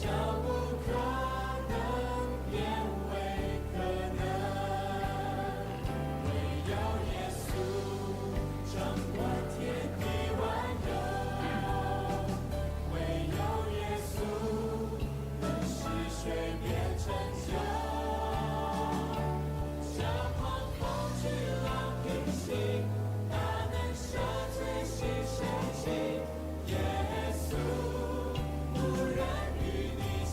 叫不可能變為可能。唯有耶穌掌管天地萬有，唯有耶穌能使水變成酒，叫狂風巨浪平息，大能赦罪行神蹟，耶穌無人與你相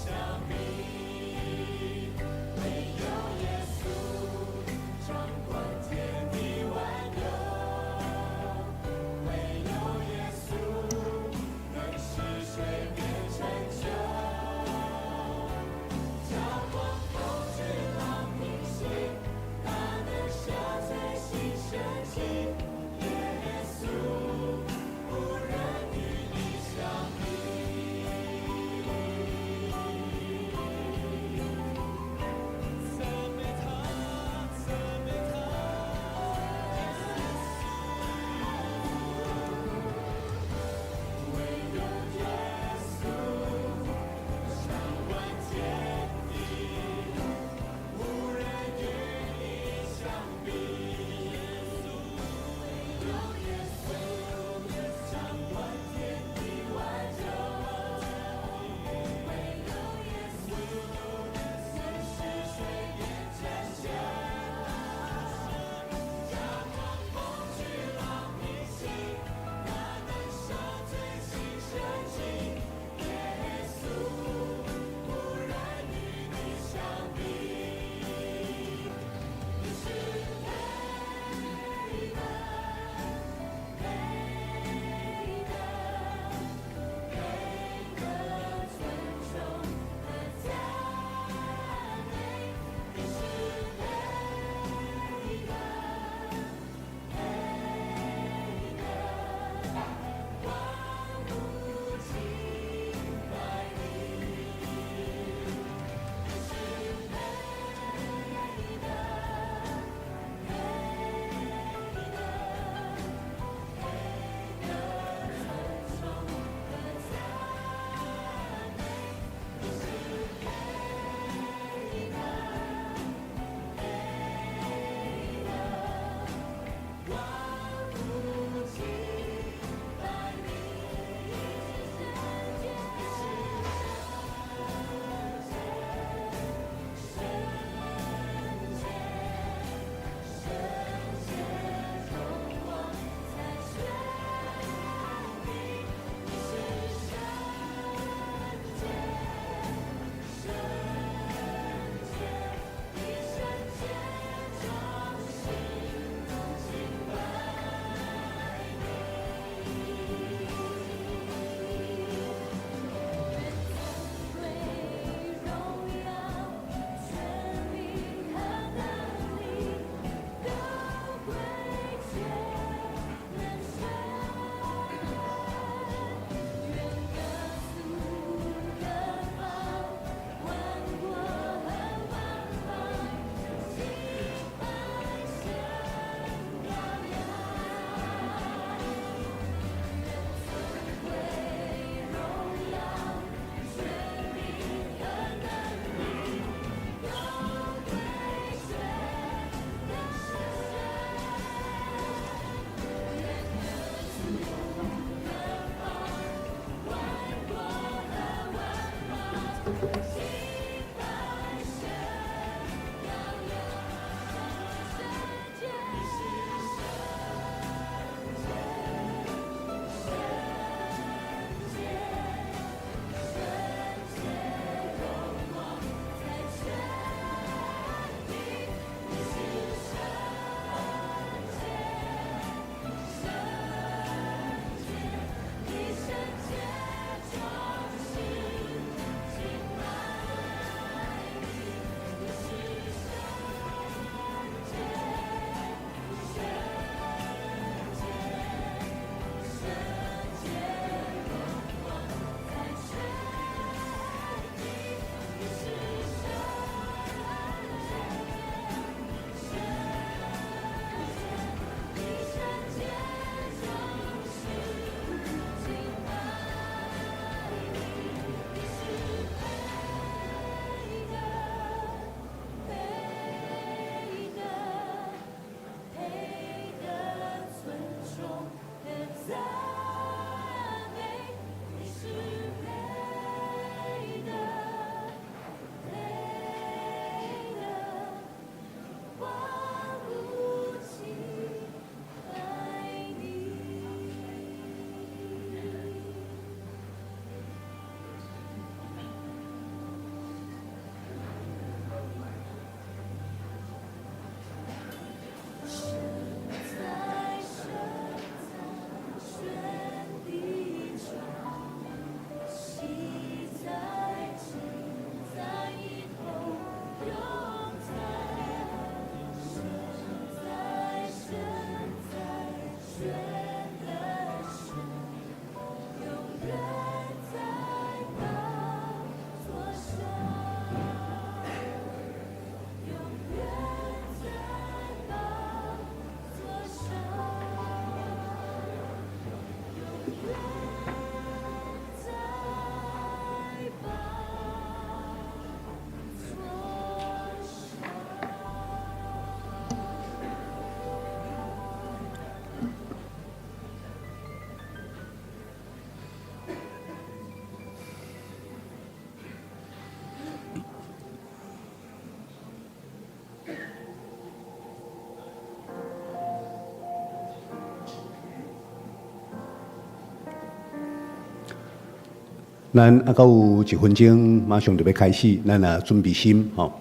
咱猶閣有一分鐘，馬上就欲開始，咱來準備心吼。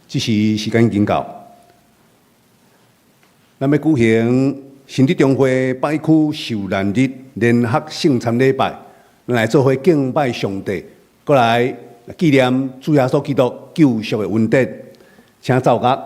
這時時間已經到，咱欲舉行新竹中會北區受難日聯合聖餐禮拜，咱來做伙敬拜上帝，閣來紀念主耶穌基督救贖的恩典，請奏樂。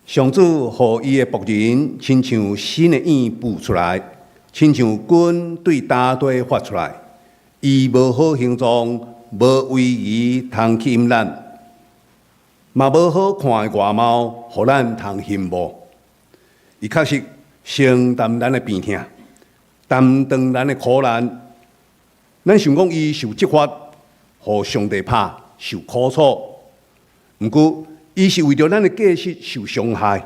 上主予伊的僕人親像新的葉浮出來，親像根對乾地發出來。伊無好形狀，無威儀通去引咱，嘛無好看的外貌，予咱通羨慕。伊確實承擔咱的病痛，擔當咱的苦難。咱想講伊受責罰，予上帝拍，受苦楚。毋過，伊是為著咱的過失受傷害，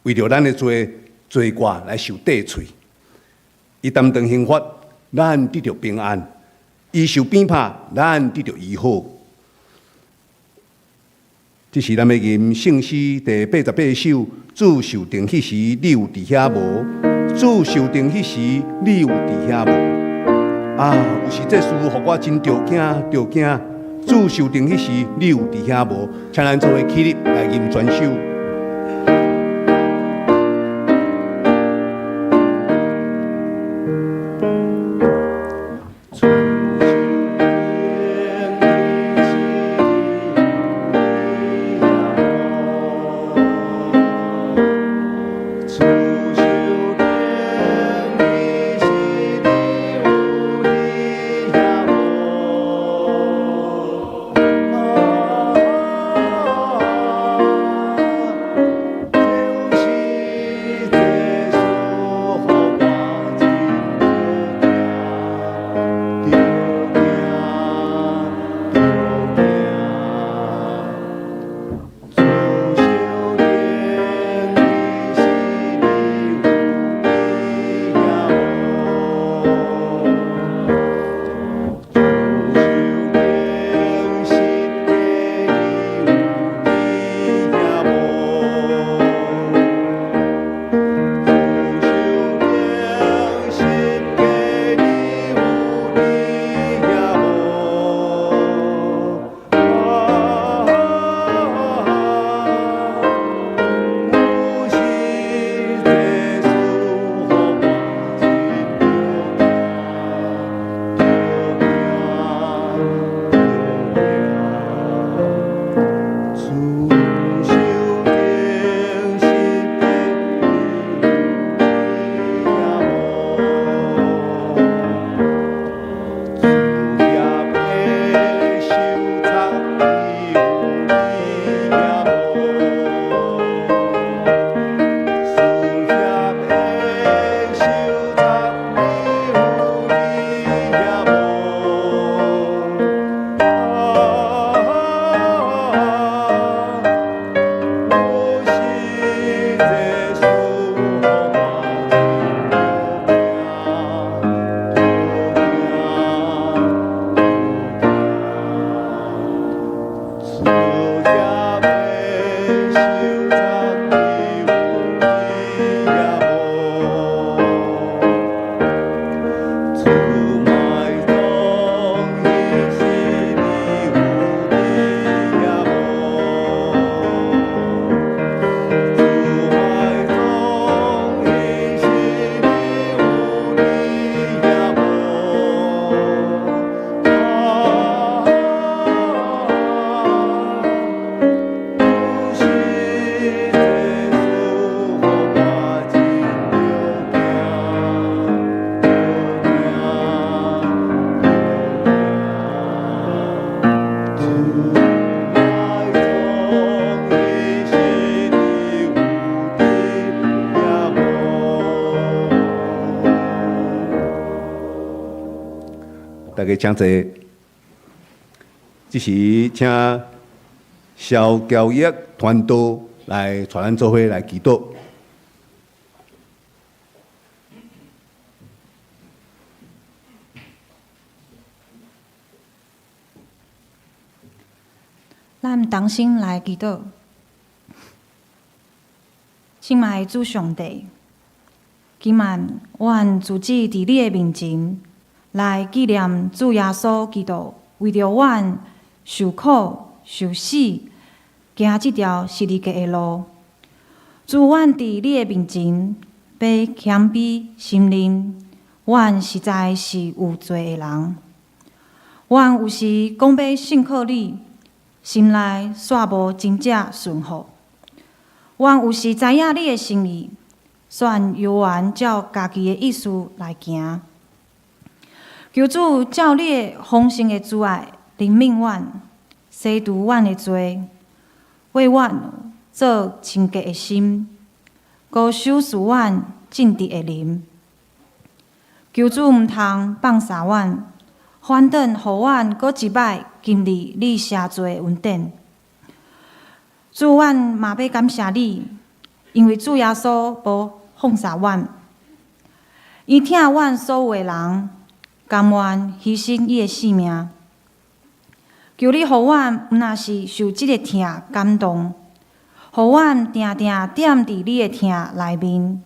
為著咱的罪罪過來受剁碎。伊擔當刑罰，咱得著平安；伊受鞭拍，咱得著醫好。這時咱欲吟聖詩第88首，主受釘彼時，你有佇遐無？主受釘彼時，你有佇遐無？啊，有時這事予我真著驚，著驚。主受釘彼時，你有佇遐無？請咱做伙起立來吟全首。主受扎你有理也無？主埋葬彼時你有佇也無？主埋葬彼時你有佇也無？啊！有時這事予我真著驚，著驚，著驚。主埋葬彼時你有佇也無？大家請坐。這時請蕭教育傳道來帶咱做伙來祈禱。咱同心來祈禱，親愛的主上帝，今晚阮聚集佇你的面前，來紀念主耶穌基督為著阮受苦、受死，行這條十字架的路。主，阮佇你的面前，欲謙卑承認，阮實在是有罪的人。阮有時講欲信靠你，心內煞無真正順服。阮有時知影你的心意，煞猶原照家己的意思來行。求主照你的豐盛的慈愛憐憫阮，洗除阮的罪，為阮做清潔的心，閣賞賜阮正直的靈。求主毋通放捒阮，反轉予阮閣一擺經歷你赦罪的恩典。主，阮嘛欲感謝你，因為主耶穌無放捒阮，伊疼阮所有的人，甘願犧牲伊的性命。求你予阮毋若是受這个疼感動，予阮定定踮佇你的疼內面，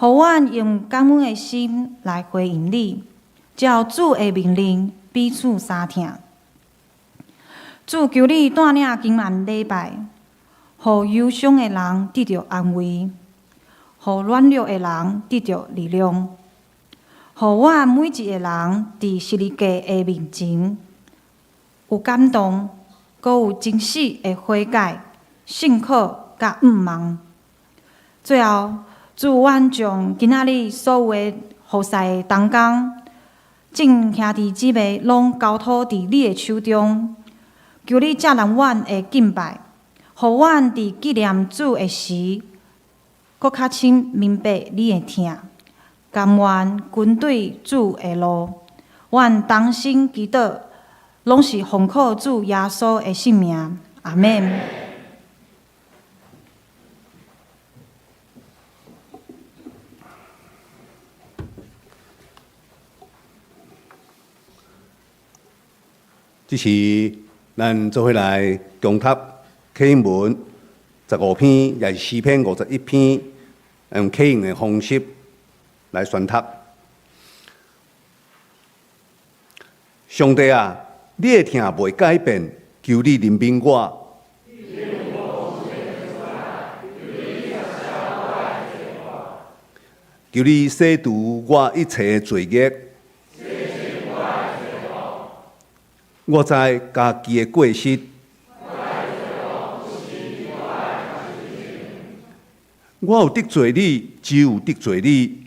予阮用感恩的心來回應你，照主的命令彼此相疼。主，求你帶領今晚禮拜，予憂傷的人得著安慰，予軟弱的人得著力量，予阮每一个人佇十字架的面前有感動，閣有真實的悔改、信靠佮向望。最後，主，阮將今仔日所有的服侍的同工、眾兄弟姊妹，攏交託佇你的手中。求你接納阮的敬拜，予阮佇紀念主的時，閣較深明白你的疼，甘願跟隨主的路。阮同心祈禱，攏是奉靠主耶穌的聖名。阿們。這是咱做伙來共讀啟應文15篇，也是詩篇51篇，用啟應的方式來宣讀。上帝啊，你的疼袂改變，求你憐憫我。求你洗除我一切罪孽。我知家己的過失。我有得罪你，只有得罪你。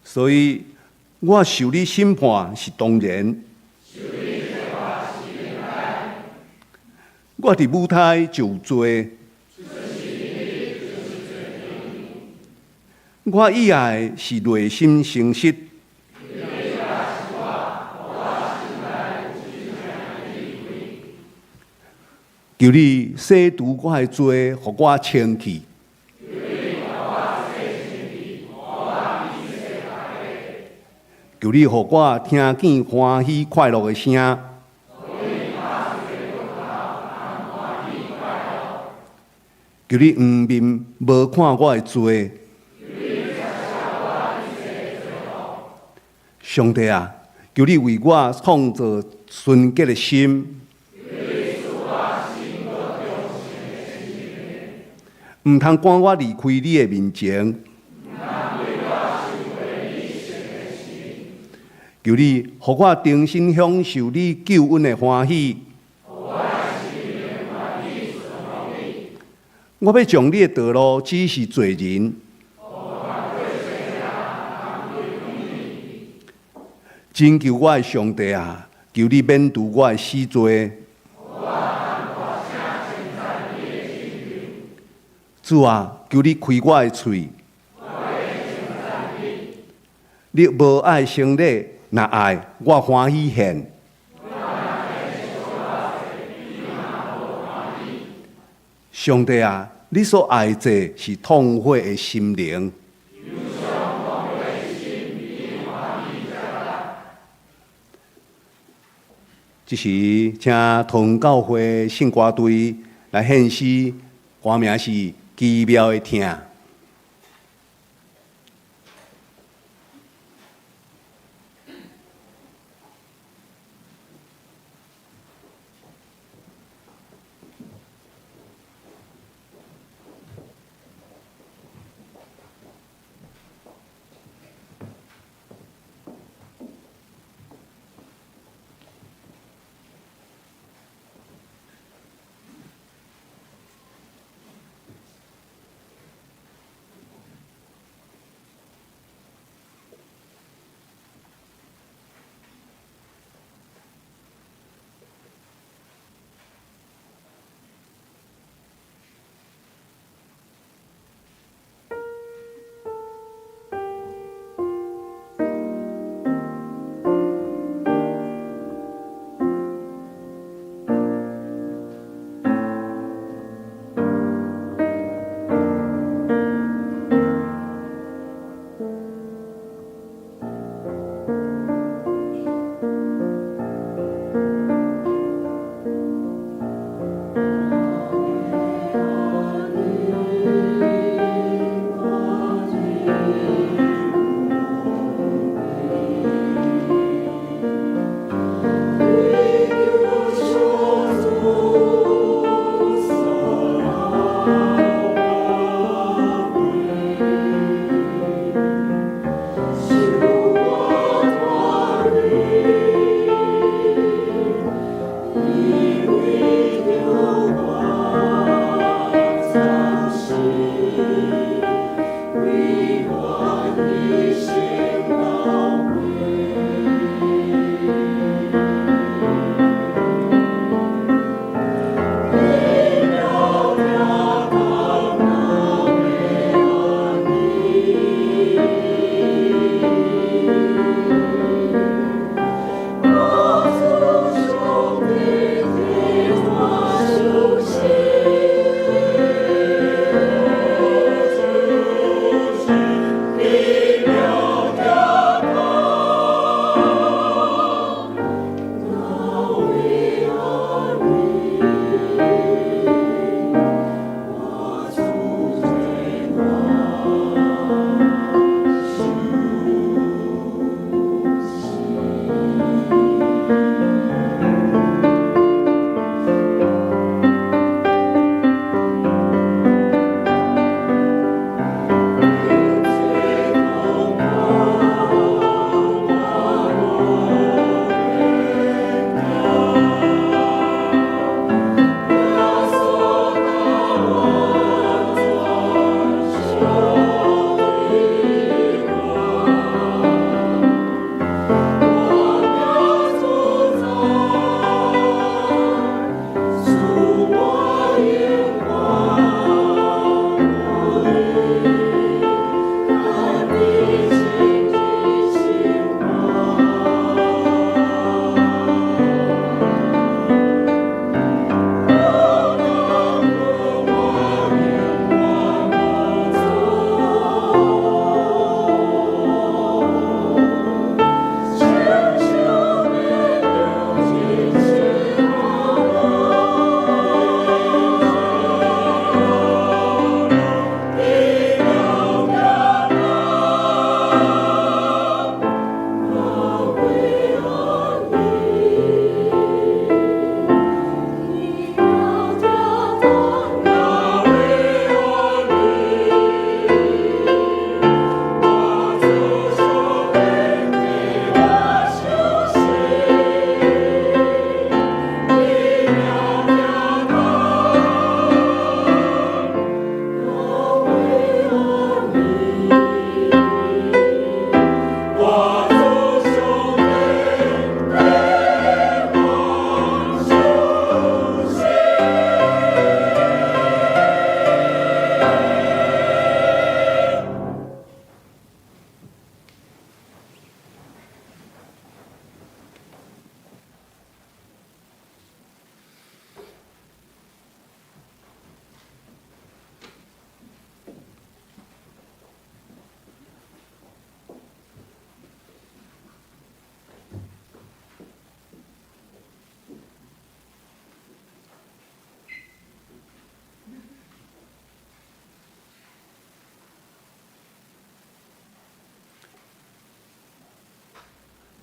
所以我受你審判是當然。我佇母胎就有罪。我以愛的是內心誠實。求你洗除我的罪，予我清氣。求你予我聽見歡喜快樂的聲。求你掩面無看我的罪。上帝啊，求你為我創造純潔的心。毋通趕我離開你的面前。求你予我重新享受你救恩的歡喜。我欲將你的道路指示罪人。拯救我的上帝啊，求你免除我的死罪。主啊，求你開我的喙。你無愛牲禮，若愛我歡喜獻。上帝啊，你所愛的是痛悔的心靈。這時，請桃園教會聖歌隊來獻詩，歌名是《奇妙的疼》。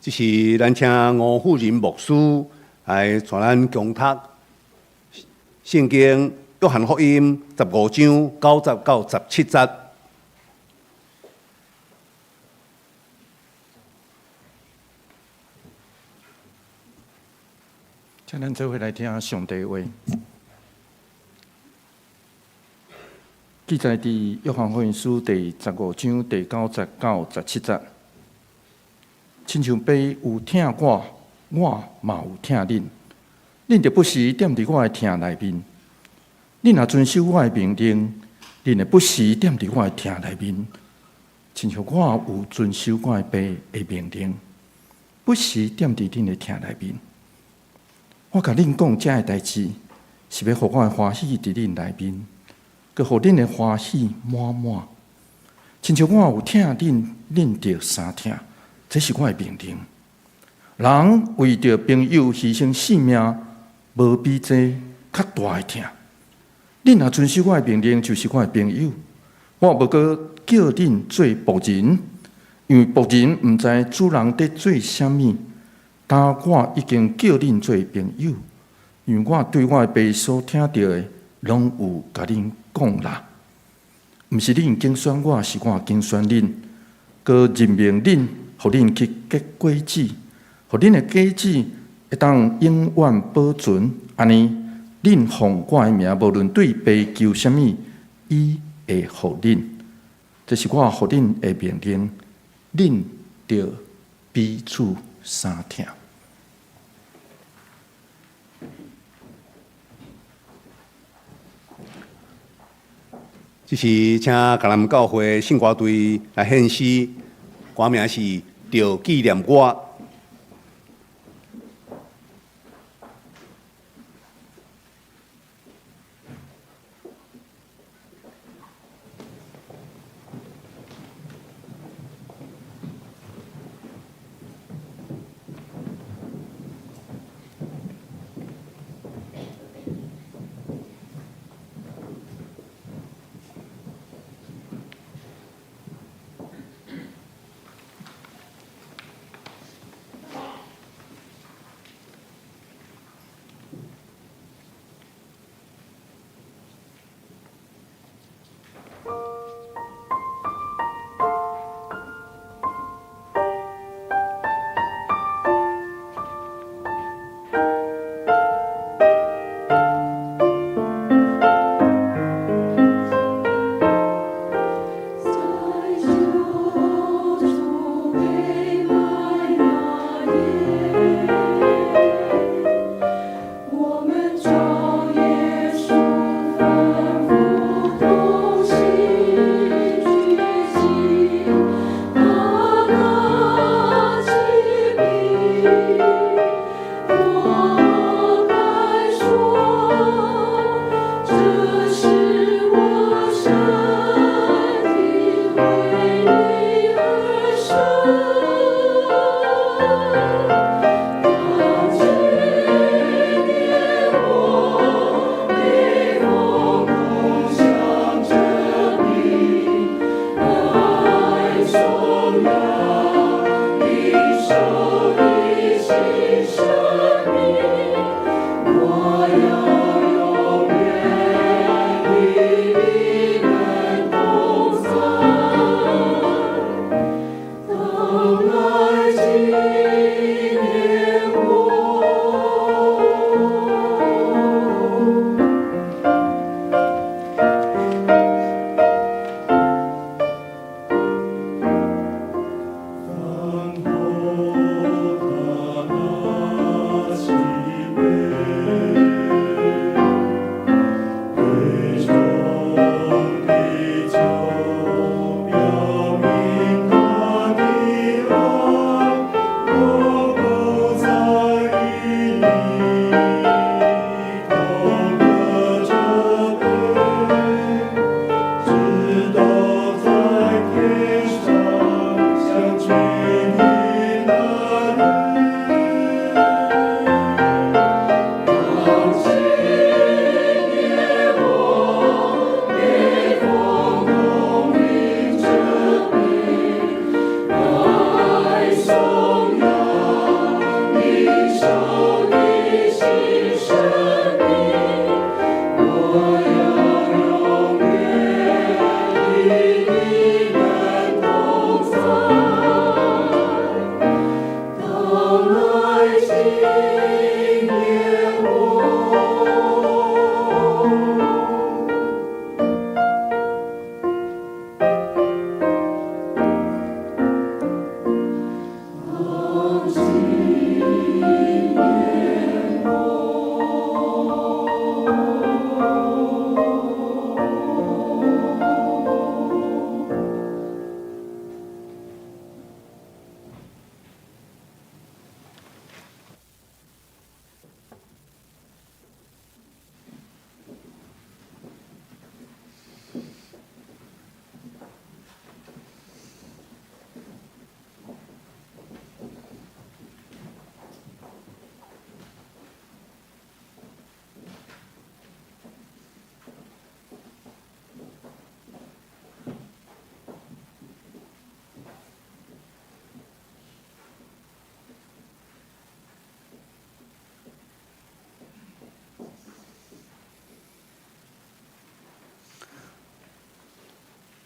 這是咱請吳富仁牧師來帶咱共讀聖經約翰福音十五章九節到十七節。請咱做伙來聽上帝話。記載佇約翰福音書第十五章第九節到十七節。親像爸有疼我，我嘛有疼恁。恁著不時踮佇我的疼內面。恁若遵守我的命令，恁會不時踮佇我的疼內面。親像我有遵守我的爸的命令，不時踮佇恁的疼內面。我共恁講這个代誌，是欲予我的歡喜佇恁內面，閣予恁的歡喜滿滿。親像我有疼恁，恁著相疼，這是我的命令。人為著朋友犧牲性命，無比這較大的疼。恁若遵守我的命令，就是我的朋友。我無閣叫恁做僕人，因為僕人毋知主人佇做啥物。但我已經叫恁做朋友，因為我對我的爸所聽著的，攏有共恁講啦。毋是恁揀選我，是我揀選恁，閣任命恁，予恁去結果子，予恁的果子會當永遠保存。按呢，恁奉我的名，無論對爸求啥物，伊會予恁。這是我予恁的命令，恁著彼此相疼。這是請迦南教會聖歌隊來獻詩，歌名是《著紀念我》。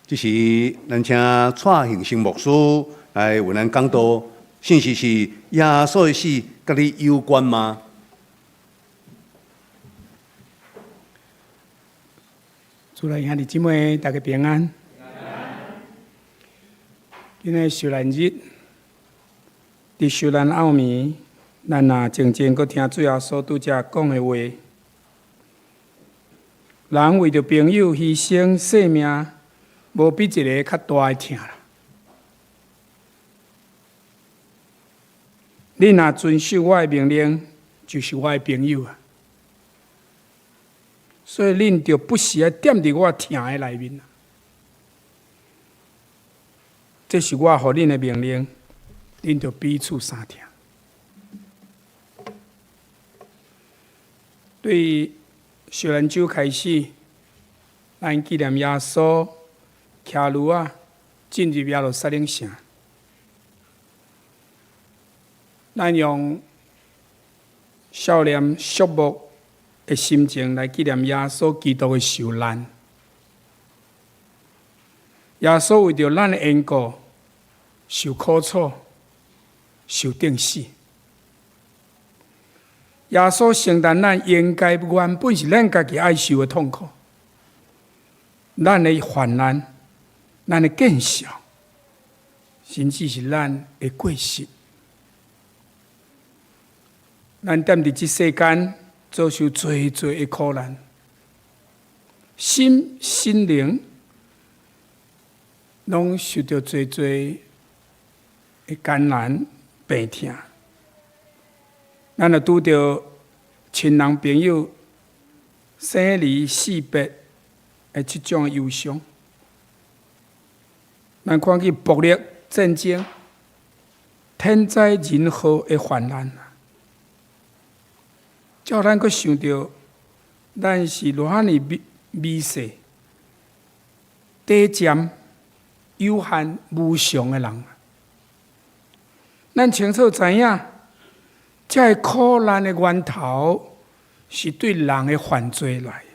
這時，咱請蔡興生牧師來為咱講道，信息是耶穌的死佮你有關嗎？主內兄弟姊妹，大家平安。今日受難日，佇受難暗暝，咱若靜靜閣聽主耶穌拄才講的話。人為著朋友犧牲性命，無比這个較大的疼啦。恁若遵守我的命令，就是我的朋友啊。所以恁著不時愛踮佇我疼的內面。這是我予恁的命令，恁著彼此相疼。對受難週開始，咱紀念耶穌騎驢仔進入耶路撒冷城。咱用少年肅穆的心情來紀念耶穌基督的受難。耶穌為著咱的緣故受苦楚、受釘死。耶穌承擔咱應該原本是咱家己愛受的痛苦，咱的患難、咱的見笑，甚至是咱的過失。咱踮佇這世間遭受濟濟的苦難，心、心靈攏受著濟濟的艱難病痛。咱若拄著親人朋友生離死別的這種憂傷，咱看見暴力戰爭、天災人禍的泛濫，叫咱閣想著，咱是偌爾微微細、短暫、有限、無常的人。咱清楚知影，這个苦難的源頭是對人的犯罪來的，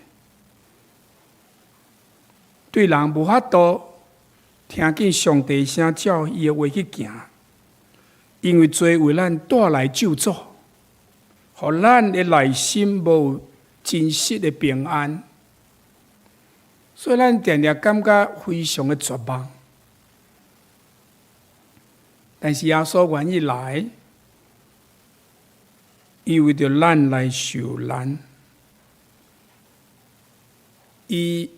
對人無法度聽見上帝聲，照伊的話去行，因為罪為咱帶來咒詛，予咱的內心無真實的平安，所以咱定定感覺非常的絕望。但是耶穌願意來，伊為著咱來受難，伊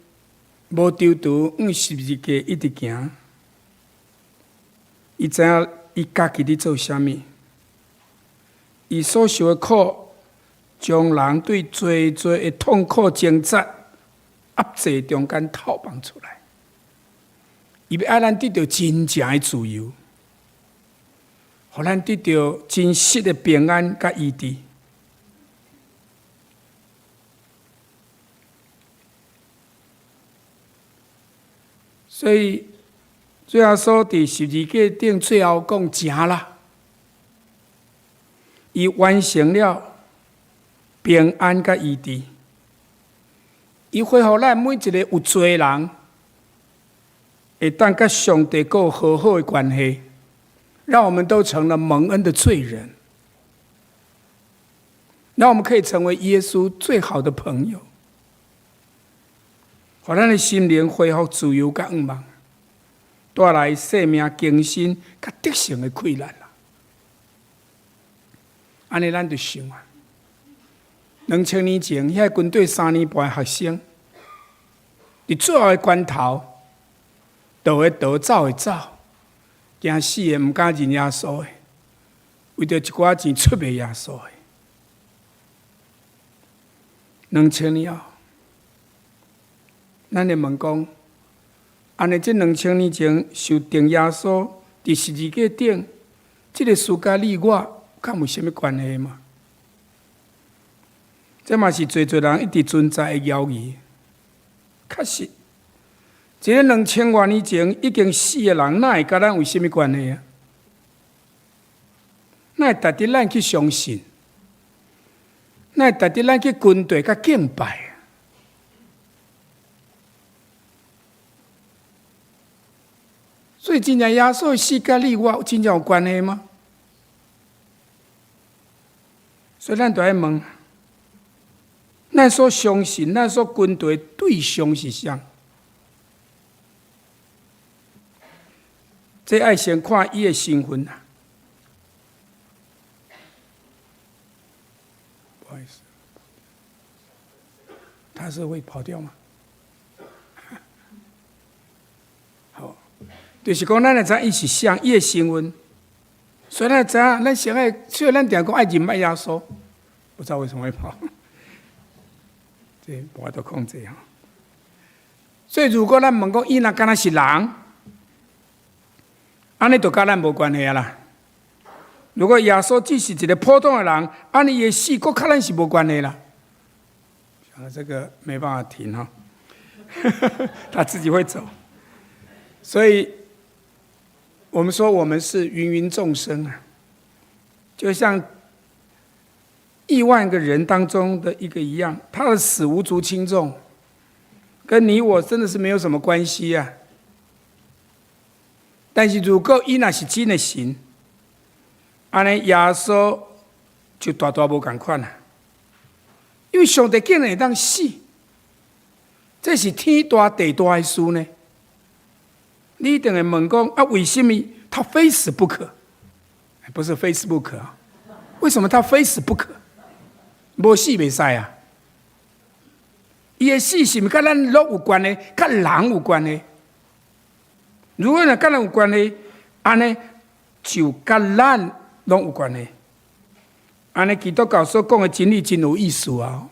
無躊躇向十字架一直行，伊知影伊家己佇做啥物，伊所受的苦，將人對濟濟的痛苦掙扎、壓制中間透放出來。伊欲愛咱得著真正的自由，予咱得著真實的平安佮醫治。所以，主耶穌佇十字架頂最後講成啦，伊完成了平安佮醫治，伊恢復咱每一个有罪的人，會當佮上帝閣有和好的關係，讓我們都成了蒙恩的罪人，讓我們可以成為耶穌最好的朋友，予咱的心靈恢復自由佮向望，帶來生命更新佮得勝的氣力啦。按呢，咱就想啊，2000年前，遐軍隊三年半的學生，佇最後的關頭，逃的逃，走的走，驚死的，毋敢認耶穌的，為著一寡錢出賣耶穌的。2000年後，咱會問講，按呢，這兩千年前受釘耶穌佇十字架頂，這个事佮你我敢有啥物關係嗎？這嘛是濟濟人一直存在的疑義。確實，一个2000外年前已經死的人，哪會佮咱有啥物關係啊？哪會值得咱去相信？哪會值得咱去跟隨佮敬拜？所以真正耶穌的死佮你我真正有關係嗎？所以咱就愛問：咱所相信、咱所跟隨的對象是啥？這愛先看伊的身份啊。不好意思，他是會跑掉嗎？好，就是講咱會知伊是啥，伊的身份。所以咱知影，咱先愛，所以咱定講愛認捌耶穌，不知道為什麼會跑，這無法度控制吼。所以如果咱問講伊若敢若是人，按呢就佮咱無關係啊啦。如果耶穌只是一個普通的人，按呢伊的死閣佮咱是無關係啦。啊，這個沒辦法停哈，他自己會走。所以，我們說我們是芸芸眾生啊，就像億萬個人當中的一個一樣，他的死無足輕重，跟你我真的是沒有什麼關係啊。但是如果伊若是真的神，按呢耶穌就大大無仝款啦，因為上帝竟然會當死，這是天大地大的事呢。你一定會問講啊，為什麼他非死不可？不是非死不可啊？為什麼他非死不可？無死袂使啊！伊的死是毋佮咱攏有關係，佮人有關係？如果若佮咱有關係，按呢就佮咱攏有關係。按呢基督教所講的真理真有意思啊！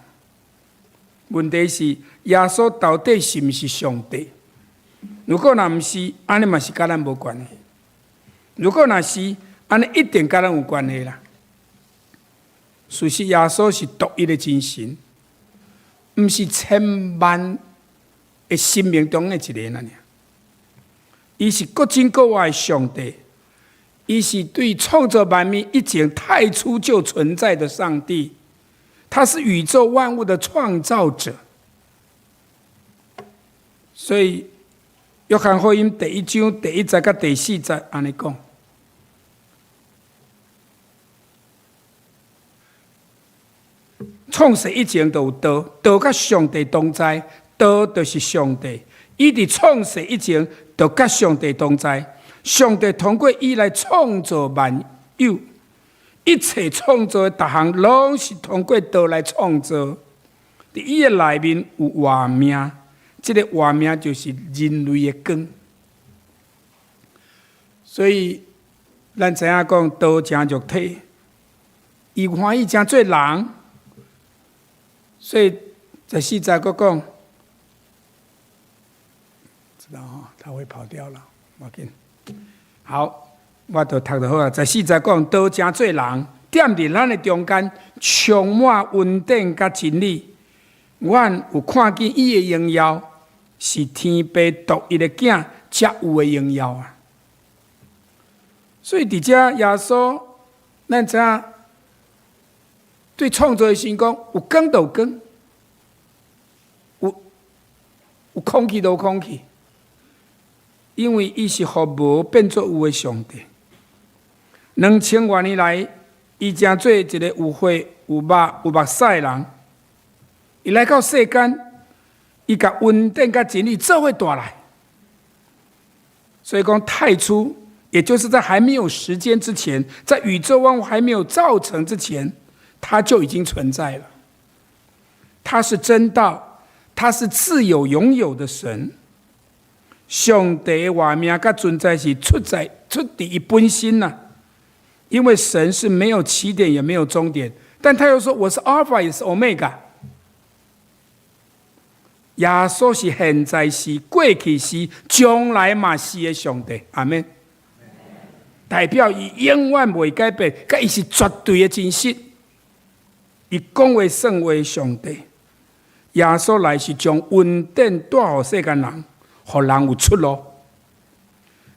問題是耶穌到底是毋是上帝？如果若毋是，按呢嘛是佮咱無關係。如果若是，按呢一定佮咱有關係啦。事實耶穌是獨一的真神，毋是千萬的神明中的一个爾。伊是閣真閣活的上帝，伊是對創造萬物以前太初就存在的上帝，他是宇宙萬物的創造者。所以，約翰福音第一章第一節佮第四節按呢講。創世以前就有道，道佮上帝同在，道就是上帝。伊佇創世以前就佮上帝同在，上帝通過伊來創造萬有，一切創造的逐項攏是通過道來創造。佇伊的內面有活命，這個活命就是人類的光。所以，咱知影講道成肉體，伊歡喜成做人。所以十四節閣講，知道吼，他會跑掉了，無要緊。好，我就讀就好啊。十四節講，道成做人，踮佇咱的中間，充滿恩典佮真理。阮有看見伊的榮耀，是天父獨一的囝才有的榮耀啊。所以佇遮耶穌，咱知影對創造的神講，有光就有光，有空氣就有空氣，因為伊是予無變做有的上帝。2000外年來，伊成做一個有血、有肉、有目屎的人，伊來到世間，伊共恩典佮真理做伙帶來。所以講太初，也就是在還沒有時間之前，在宇宙萬物還沒有造成之前，他就已經存在了。他是真道，他是自有永有的神。上帝的活命佮存在是出在出佇伊本身呐，因為神是沒有起點也沒有終點，但他又說我是阿爾法也是歐米伽。耶穌是現在是、過去是、將來嘛是的上帝，阿們。代表伊永遠袂改變，佮伊是絕對的真實。伊講話算話，上帝。耶穌來是將恩典帶予世間人，予人有出路。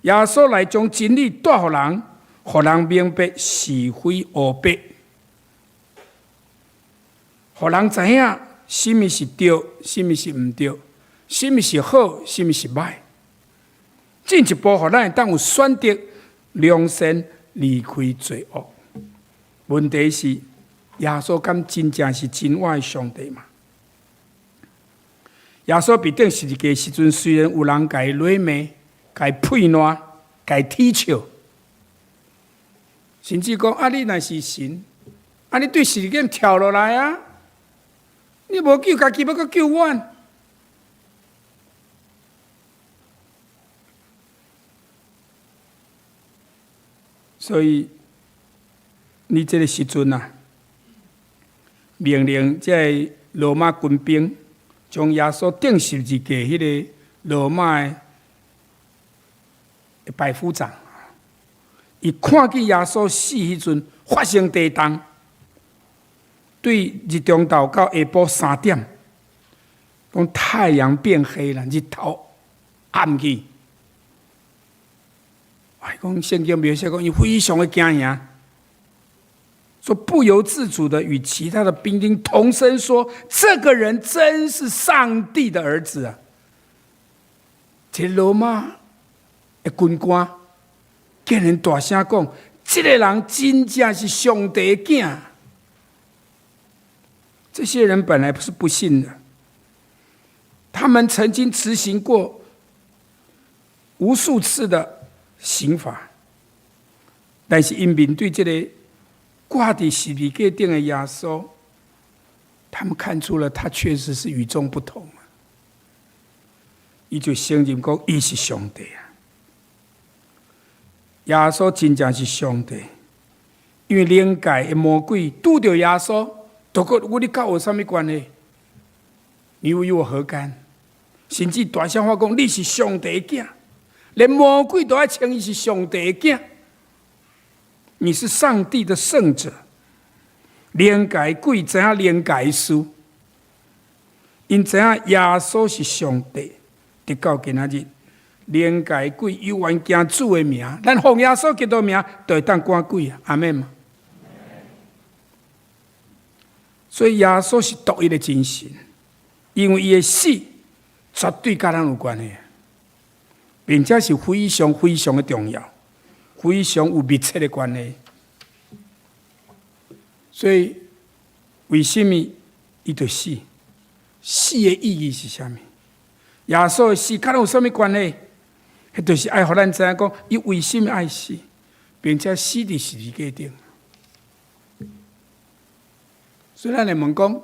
耶穌來將真理帶予人，予人明白是非黑白，予人知影啥物是對，啥物是毋對，啥物是好，啥物是䆀。進一步，予咱會當有選擇，良善離開罪惡。問題是，耶穌敢真正是真我的上帝嗎？耶穌被釘十字架時陣，雖然有人共伊詈罵、共伊屁爛、共伊恥笑，甚至講啊，你若是神，啊，你對十字架跳落來啊！你無救家己，欲閣救阮？所以，你這个時陣啊，命令這个羅馬軍兵將耶穌釘十字架，彼个羅馬的百夫長，伊看見耶穌死彼陣發生地動，對日中晝到下晡3點，講太陽變黑啦，日頭暗去。哎，講聖經描寫講，伊非常的驚嚇，說不由自主的與其他的兵丁同聲說：這個人真是上帝的兒子啊！這羅馬的軍官竟然大聲講：這個人真正是上帝的囝。這些人本來不是不信的，他們曾經執行過無數次的刑罰，但是𪜶面對這個掛佇十字架頂的耶穌，他們看出了他確實是與眾不同啊！伊就承認講，伊是上帝啊！耶穌真正是上帝，因為靈界的魔鬼拄著耶穌，都講我你佮我有啥物關係？你與我何干？甚至大聲話講，你是上帝的囝，連魔鬼都愛稱伊是上帝的囝。你是上帝的聖者，靈界鬼知影靈界事，𪜶知影耶穌是上帝。直到今仔日，靈界鬼猶原驚主的名，咱奉耶穌基督名，就會當趕鬼啊！阿們嗎？所以耶穌是獨一的真神，因為伊的死絕對佮咱有關係，並且是非常非常的重要，非常有密切的關係。所以，為什麼伊著死？死的意義是啥物？耶穌的死佮咱有啥物關係？彼就是愛予咱知影講，伊為什麼愛死，並且死佇十字架頂。所以咱會問講，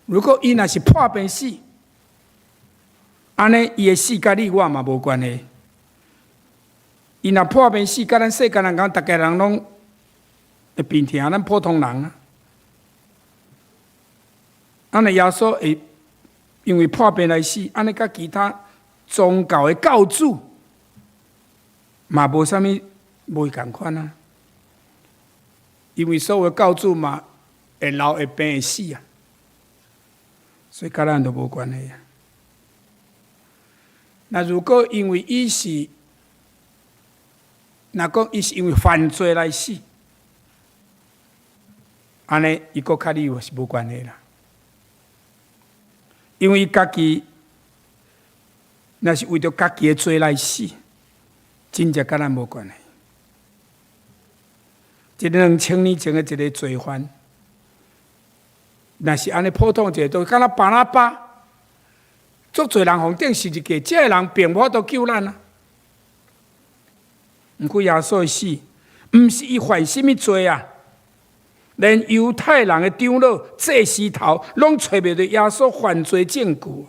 如果伊若是破病死，按呢伊的死佮你我嘛無關係。伊若破病死，佮咱世間人講，逐家人攏會病疼，咱普通人啊。按呢耶穌會因為破病來死，按呢佮其他宗教的教主嘛無啥物無仝款啊。因為所有教主嘛會老會病會死啊，所以佮咱都無關係啊。那如果因為伊是，若講伊是因為犯罪來死，按呢伊閣佮你是無關係啦。因為伊家己若是為著家己的罪來死，真正佮咱無關係。這2000年前的一個罪犯，若是按呢普通一個，就敢若巴拉巴，足濟人予釘十字架，這个人並無法度救咱啊。毋過耶穌的死，毋是伊犯啥物罪啊？連猶太人的長老、祭司頭，攏揣袂著耶穌犯罪證據。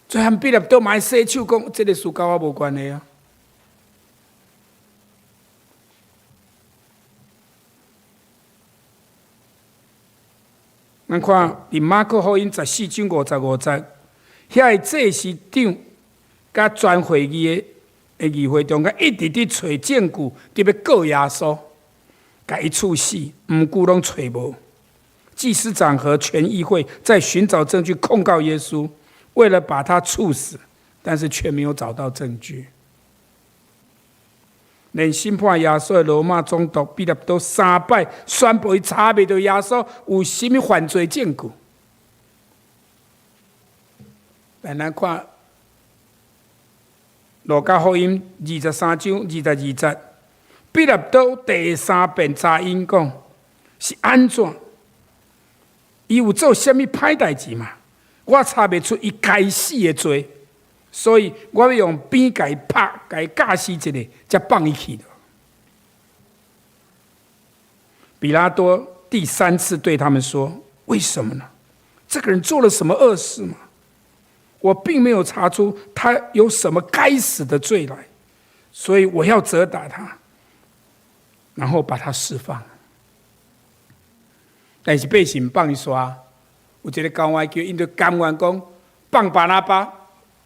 最後彼拉多嘛洗手講，這个事佮我無關係啊。咱看佇馬可福音14章55節，遐个祭司長佮全會議的議會中間，一直佇揣證據，佇欲告耶穌，共伊處死，毋過攏揣無。祭司長和全議會在尋找證據控告耶穌，為了把他處死，但是卻沒有找到證據。連審判耶穌的羅馬總督彼拉多三擺宣布，伊查袂著耶穌有啥物犯罪證據。但咱看路加福音23章22節，彼拉多第三遍查𪜶講是按怎？伊有做啥物歹代誌嗎？我查袂出伊該死的罪，所以我欲用鞭共伊拍，共伊教死一下，才放伊去。彼拉多第三次對他們說：為什麼呢？這個人做了什麼惡事嗎？我並沒有查出他有什麼該死的罪來，所以我要責打他，然後把他釋放。但是百姓放伊煞，有一個教外叫𪜶就甘願講放巴拉巴，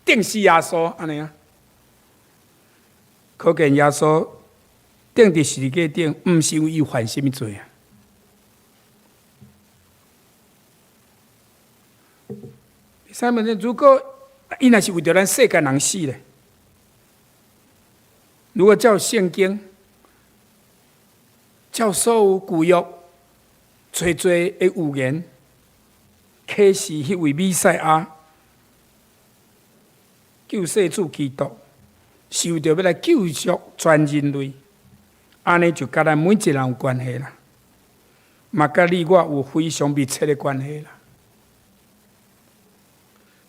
釘死耶穌按呢啊。可見耶穌釘佇十字架頂，毋是因為伊犯啥物罪啊。啥物呢？如果伊若是為著咱世間人死咧，如果照聖經，照所有舊約，濟濟的預言，啟示彼位彌賽亞救世主基督，是為著欲來救贖全人類，按呢就佮咱每一個人有關係啦，嘛佮你我有非常密切的關係啦。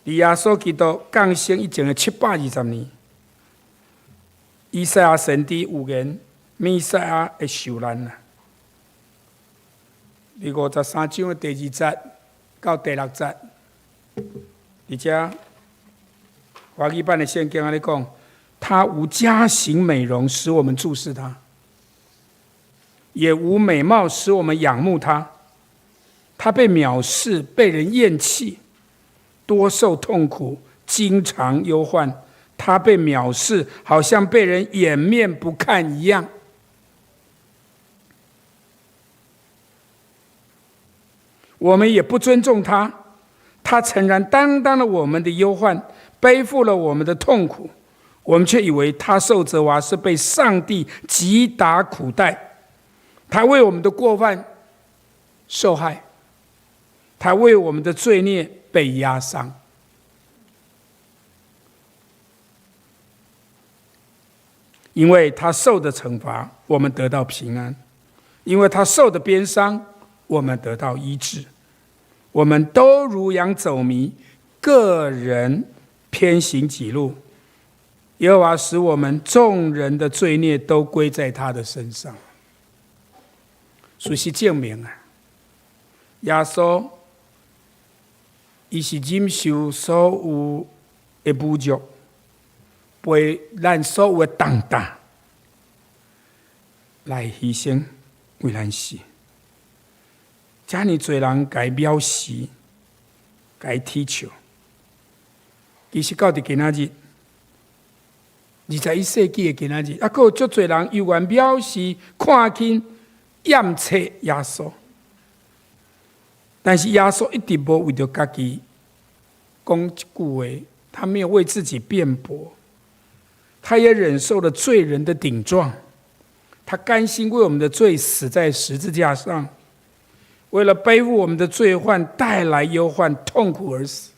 佇耶穌基督降生以前的720年，以賽亞先知預言彌賽亞會受難啦。佇53章的第二節到第六節，佇遮華語版的聖經按呢講，他無佳形美容，使我們注視他；也無美貌，使我們仰慕他。他被藐視，被人厭棄，多受痛苦，經常憂患。他被藐視，好像被人掩面不看一樣。我們也不尊重他。他誠然擔當了我們的憂患，背負了我們的痛苦。我們卻以為他受責罰是被上帝擊打苦待。他為我們的過犯受害，他為我們的罪孽被壓傷。因為他受的懲罰，我們得到平安；因為他受的鞭傷，我們得到醫治。我們都如羊走迷，各人偏行己路。耶和華使我們眾人的罪孽都歸在他的身上。事實證明啊，耶穌伊是忍受所有的侮辱，背咱所有的重擔來犧牲為咱死。遮爾濟人共伊藐視，共伊恥笑。其實到佇今仔日，21世紀的今仔日，猶閣有足濟人猶原藐視、看輕、厭棄耶穌。但是耶穌一直無為著家己講一句話，他沒有為自己辯駁，他也忍受了罪人的頂撞，他甘心為我們的罪死在十字架上。為了背負我們的罪患，帶來憂患、痛苦而死。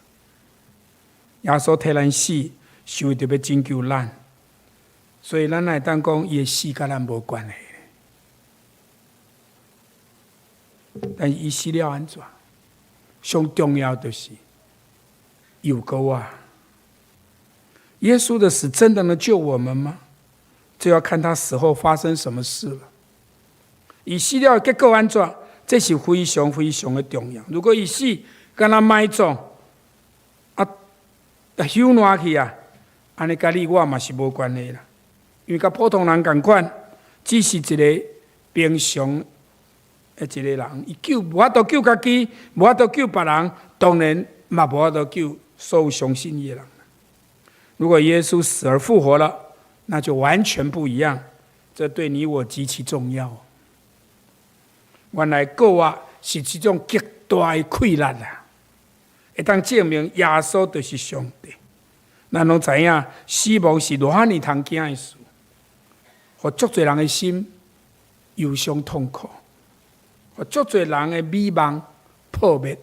耶穌替咱死，是為著欲拯救咱，所以咱會當講，伊的死佮咱無關係。但是伊死了按怎？上重要就是有夠啊！耶穌的死真的能救我們嗎？這要看他死後發生什麼事了。伊死了結果按怎？這是非常非常的重要。如果伊死，敢若埋葬，啊，休爛去啊，按呢佮你我嘛是無關係啦。因為佮普通人仝款，只是一個平常的一個人，伊救無法度救家己，無法度救別人，當然嘛無法度救所有相信伊的人。如果耶穌死而復活了，那就完全不一樣。這對你我極其重要。原來復活是一種極大的氣力啊！會當證明耶穌就是上帝。咱攏知影，死亡是偌爾通驚的事，予足濟人的心憂傷痛苦，予足濟人的美夢破滅。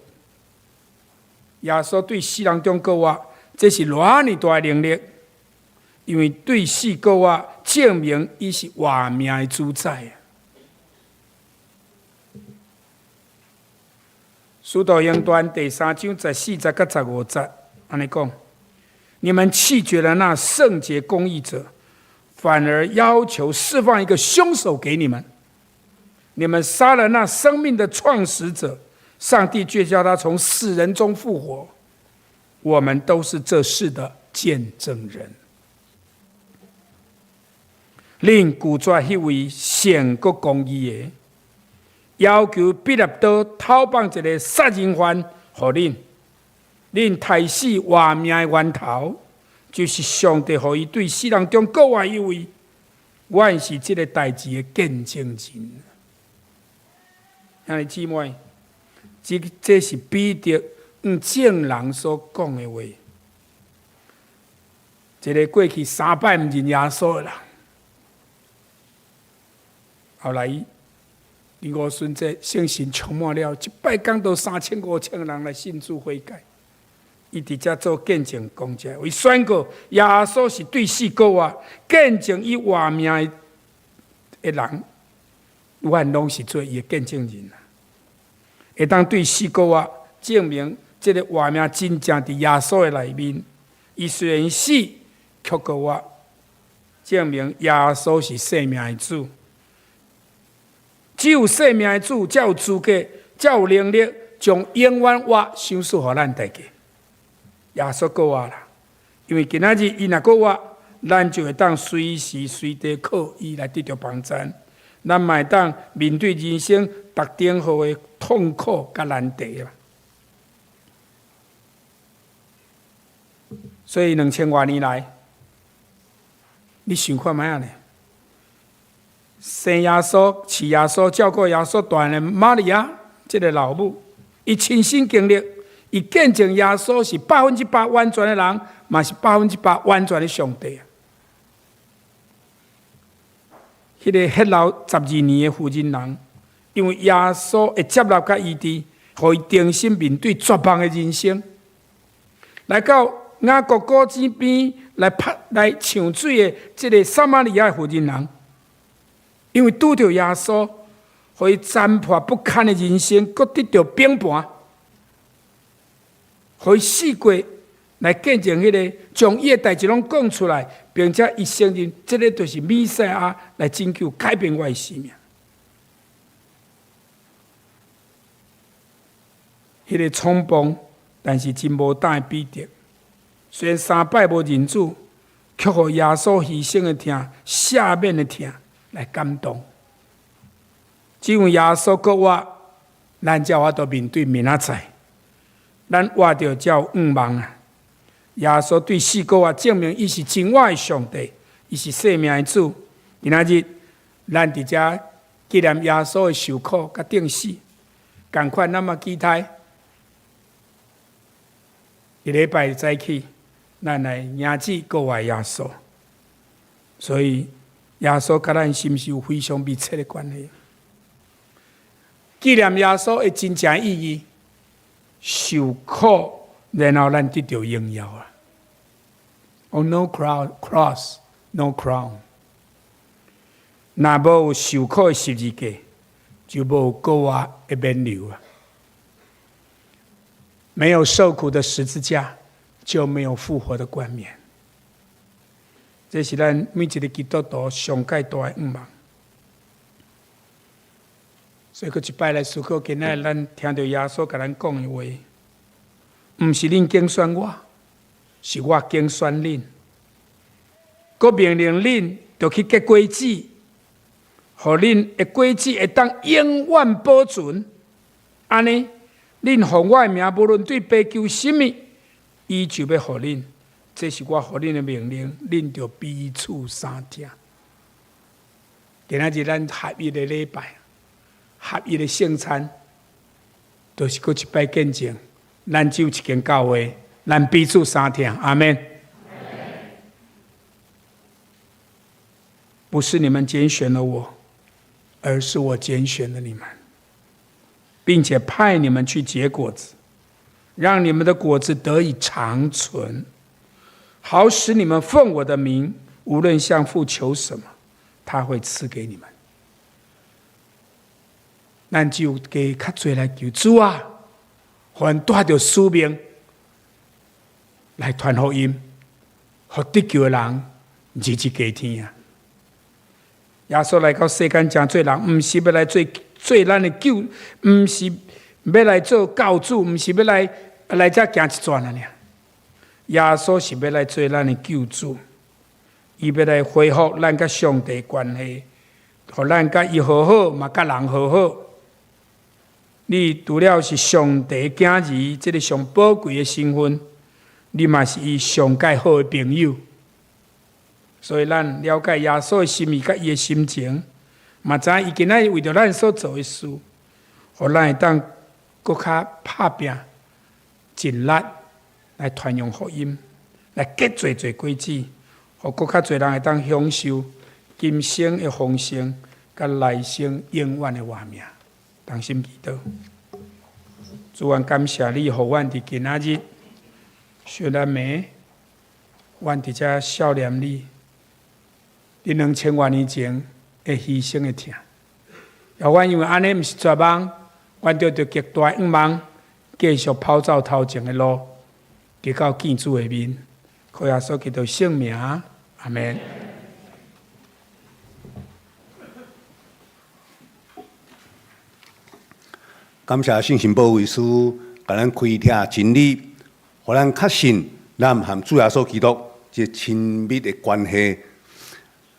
耶穌對死人中復活，這是偌爾大的能力。因為對死閣活，證明伊是活命的主宰。使徒行傳第三章十四節佮十五節，按呢講：你們棄絕了那聖潔公義者，反而要求釋放一個兇手給你們。你們殺了那生命的創始者，上帝卻叫他從死人中復活。我們都是這事的見證人。恁拒絕彼位聖閣公義的，要求彼拉多討放一个殺人犯予恁，恁刣死活命的源頭，就是上帝予伊對死人中閣活彼位，阮是這个代誌的見證人。兄弟姊妹，這是彼得向眾人所講的話。一个過去三擺毋認耶穌的人，後來佇五旬節聖神充滿了，一擺講道三千五千人來信主悔改。伊佇遮做見證，講這話宣告耶穌是對死閣活，見證伊活命的人，阮攏是做伊的見證人啊！會當對死閣活，證明這个活命真正佇耶穌的內面。伊雖然死，卻閣活，證明耶穌是生命的主。只有生命的主，才有資格，才有能力將永遠活賞賜予咱大家。耶穌閣活啦，因為今仔日伊若閣活，咱就會當隨時隨地靠伊來得著幫贊。咱嘛會當面對人生逐頂號的痛苦佮難題啦。所以兩千外年來，你想看覓仔呢？生耶穌、飼耶穌、照顧耶穌大漢的瑪利亞，這个老母，伊親身經歷，伊見證耶穌是100%完全的人，嘛是100%完全的上帝。彼个血流12年的婦人人，因為耶穌的接納佮醫治，予伊重新面對絕望的人生，來到雅各谷井邊來拍來搶水的這个撒瑪利亞婦人人，因為拄著耶穌，予伊殘破不堪的人生，閣得著平盤，予伊四過來見證彼个，將伊的代誌攏講出來，並且伊承認這个就是彌賽亞來拯救、改變我的生命。彼个衝動，但是真無膽的彼得，雖然三擺無認主，卻予耶穌犧牲的疼、赦免的疼來感動。只有耶穌閣活，咱才有法度面對明仔載，咱活著才有向望啊！耶穌對死閣活，證明伊是真活的上帝，伊是生命的主。今仔日咱佇遮紀念耶穌的受苦佮釘死，仝款咱嘛期待一禮拜早起，咱來迎接閣活耶穌。所以耶穌佮咱是毋是有非常密切的關係？紀念耶穌的真正意義，受苦，然後咱得著榮耀啊！Oh, no cross, no crown。若無受苦的十字架，就無閣活的勉留啊！沒有受苦的十字架，就沒有復活的冠冕。這是咱每一个基督徒上蓋大的願望。所以，閣一擺來思考，今仔日咱聽著耶穌共咱講的話，毋是恁揀選我，是我揀選恁。閣命令恁，著去結果子，予恁的果子會當永遠保存。按呢，恁奉我的名，無論對父求啥物，伊就欲予恁。這是我予恁的命令，恁著彼此相疼。今仔日咱合一的禮拜，合一的聖餐，就是閣一擺見證，咱只有一間教會，咱彼此相疼。阿們。不是你們揀選了我，而是我揀選了你們，並且派你們去結果子，讓你們的果子得以長存。好使你們奉我的名，無論向父求什麼，他會賜給你們。咱只有加較濟來求主啊，予阮帶著使命來傳福音，予得救的人日日加添啊！耶穌來到世間成做人，毋是欲來做做咱的救，毋是欲來做救主，毋是欲來來遮行一轉爾。耶穌是欲來做咱的救主，伊欲來恢復咱佮上帝關係，予咱佮伊和好，嘛佮人和好。你除了是上帝囝兒這个上寶貴的身份，你嘛是伊上蓋好的朋友。所以咱了解耶穌的心意佮伊的心情，嘛知影伊今仔日為著咱所做的事，予咱會當閣較拍拚盡力來傳揚福音，來結濟濟果子，予閣較濟人會當享受今生的豐盛，佮來生永遠的活命。同心祈禱，主，阮感謝你，予阮佇今仔日，小暗暝，阮佇遮數念你，佇2000外年前的犧牲的疼。予阮因為按呢毋是絕望，阮著著極大的向望，繼續跑走頭前的路，直到見主的面。靠耶穌基督聖名，阿們。感謝聖神保惠師，共咱開啟真理，予咱確信咱和主耶穌基督這親密的關係。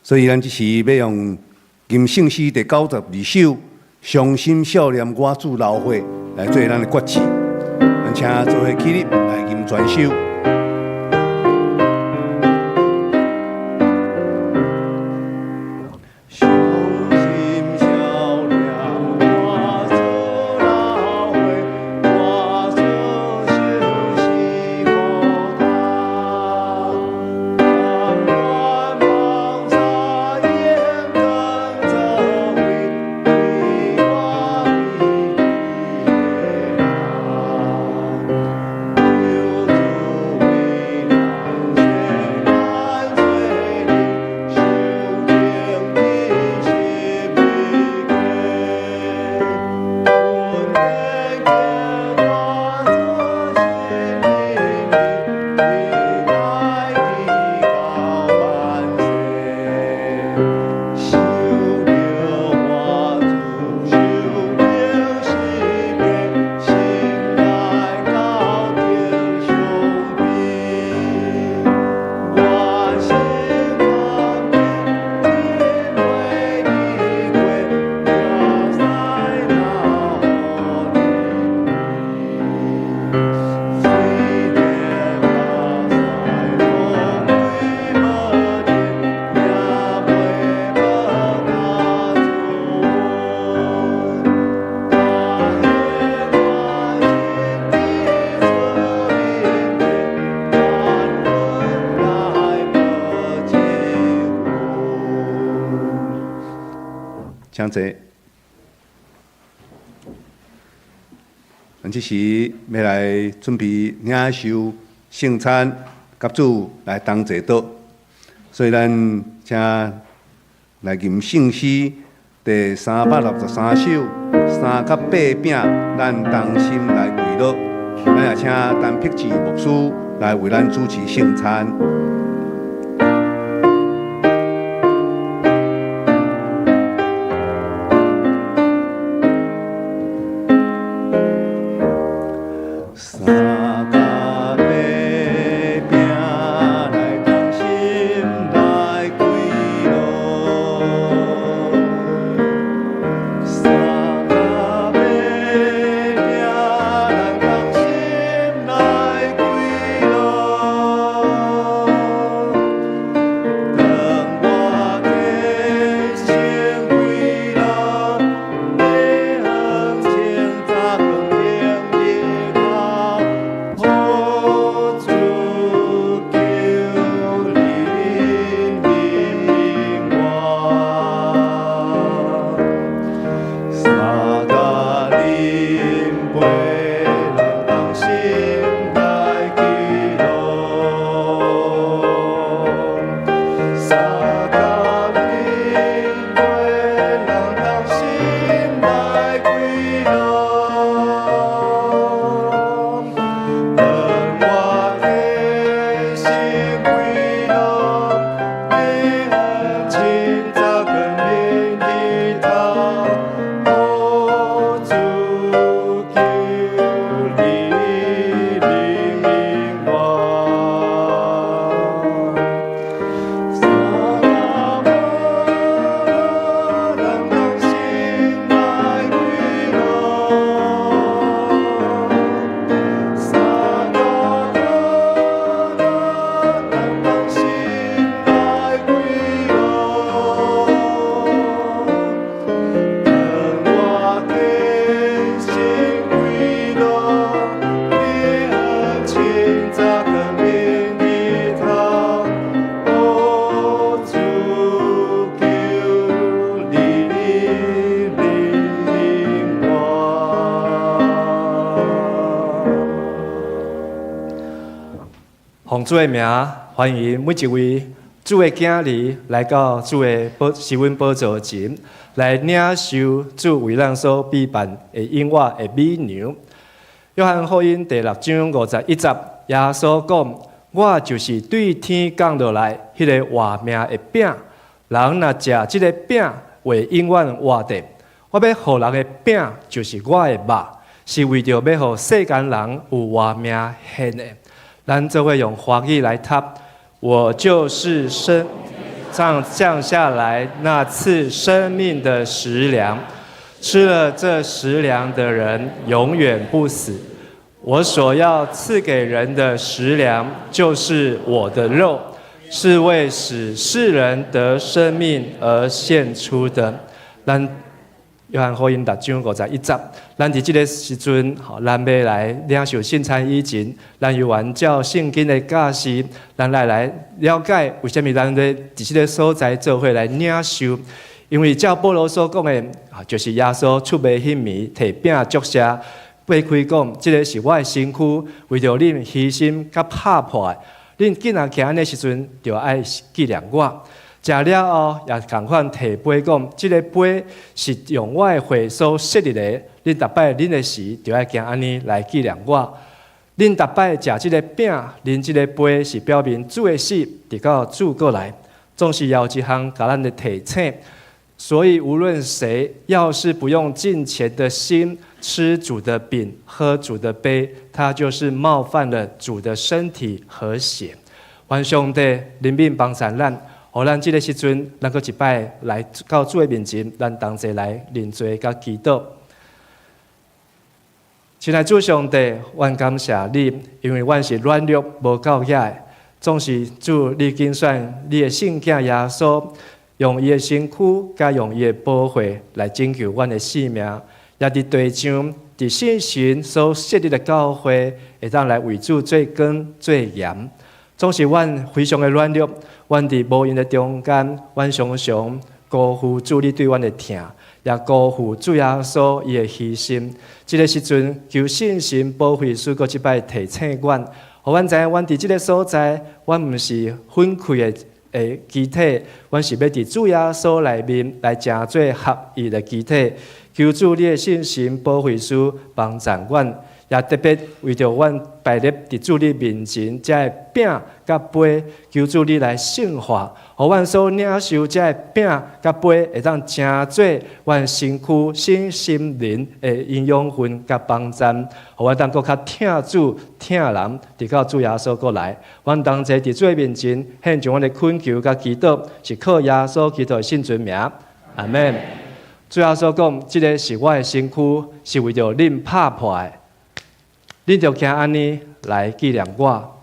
所以，咱這時欲用吟聖詩第92首《傷心數念我主流血》來做咱的決志。咱請做伙起立來吟全首。傷心數念我主流血，我主受死苦痛，甘願放下眼光做為為我為的人，求主為人赦免罪人，受釘釘十字架，阮的我主心裡面，期待直到萬世。受著我主受釘十架，心內到天上邊。我心甘願真袂離過，耶使若予你，雖然目屎攏開無盡，也袂報答主恩。但願我心佇主面前，感恩來報這恩。請坐。咱這時欲來準備領受聖餐，佮主來同齊桌，所以咱請來吟聖詩第363首三佮八餅，咱同心來跪落。咱也請陳碧志牧師來為咱主持聖餐。三佮八餅來同心來跪落，三佮八餅咱同心來跪落。奉主的名，歡迎每一位主的囝兒來到主的寶施恩寶座前，來領受主為咱所備辦的永活的美糧。約翰福音第六章51節，耶穌講：我就是對天降落來彼个活命的餅，人若食這个餅，會永遠活著。我欲予人的餅，就是我的肉，是為著欲予世間人有活命獻的。咱做伙用華語來讀，我就是天上降下來那賜生命的食糧，吃了這食糧的人永遠不死。我所要賜給人的食糧，就是我的肉，是為使世人得生命而獻出的。咱約翰福音六章51節，咱佇這个時陣，吼，咱欲來領受聖餐以前，咱有按照聖經的教示，咱來了解為啥物咱咧佇這个所在做伙來領受。因為照保羅所講的，啊，就是耶穌出賣彼暝，提餅祝謝，擘開講，這个是我的身軀，為著恁犧牲佮拍破的。恁既然行按呢時陣，就愛紀念我。食了後，也仝款提杯講，這个杯是用我的血所設立的。恁逐擺啉的時，就愛行按呢來紀念我。恁逐擺食這个餅，啉這个杯，是表明主的死，直到主閣來。總是有一項共咱的提醒。所以無論誰，要是不用敬虔的心吃主的餅、喝主的杯，他就是冒犯了主的身體和血。願上帝憐憫幫助咱。予咱這个時陣，咱閣一擺來到主的面前，咱同齊來認罪佮祈禱。親愛主上帝，阮感謝你，因為阮是軟弱無夠額的，總是主你揀選你的聖子耶穌，用伊的身軀佮用伊的寶血來拯救阮的性命，也佇地上佇聖神所設立的教會，會當來為主做光做鹽。總是阮非常的軟弱，阮佇無閒的中間，阮常常辜負主你對阮的疼，也辜負主耶穌伊的犧牲。這个時陣，求聖神保惠師閣這擺提醒阮，予阮知影，阮佇這个所在，阮毋是分開的肢體，阮是欲佇主耶穌內面來成做合一的肢體。求主你的聖神保惠師幫助阮。也特別為著阮擺列佇主你面前，這个餅佮杯，求主你來聖化，予阮所領受這个餅佮杯，會當成做阮身軀、身心靈的營養分佮幫助，予阮當閣較疼主、疼人，直到主耶穌閣來。阮同齊佇主的面前獻上阮的懇求佮祈禱，是靠耶穌基督的聖尊名。阿們。主耶穌講：這个是我的身軀，是為著恁拍破的。恁著行按呢來紀念我。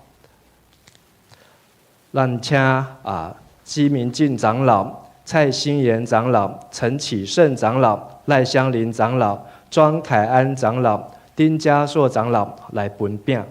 咱請啊，嵇明進長老、蔡新妍長老、陳啟勝長老、賴香林長老、莊凱安長老、丁家碩長老來分餅。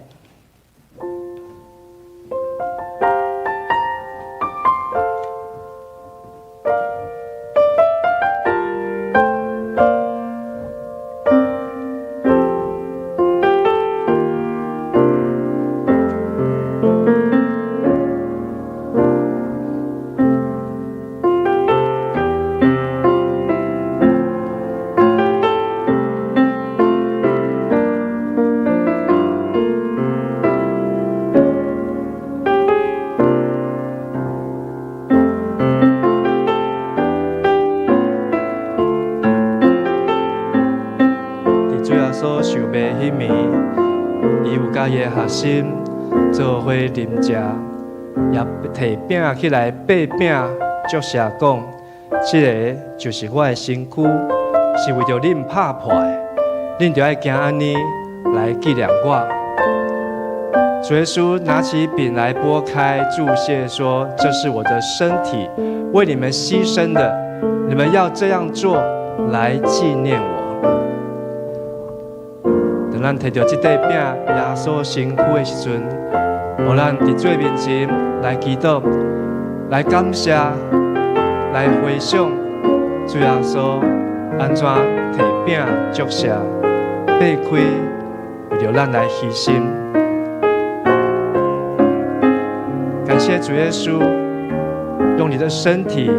佇主耶穌受賣彼暝，伊有佮伊的學生做伙啉食，也提餅起來擘餅，祝謝講：這个就是我的身軀，是為著恁拍破的，恁著愛行按呢來紀念我。主耶穌拿起餅來擘開，祝謝說：這是我的身體，為你們犧牲的，你們要這樣做來紀念我。當咱提著這塊餅，耶穌身軀的時陣，予咱佇主面前來祈禱，來感謝，來回想主耶穌按怎提餅祝謝，擘開，為著咱來犧牲。感謝主耶穌，用你的身體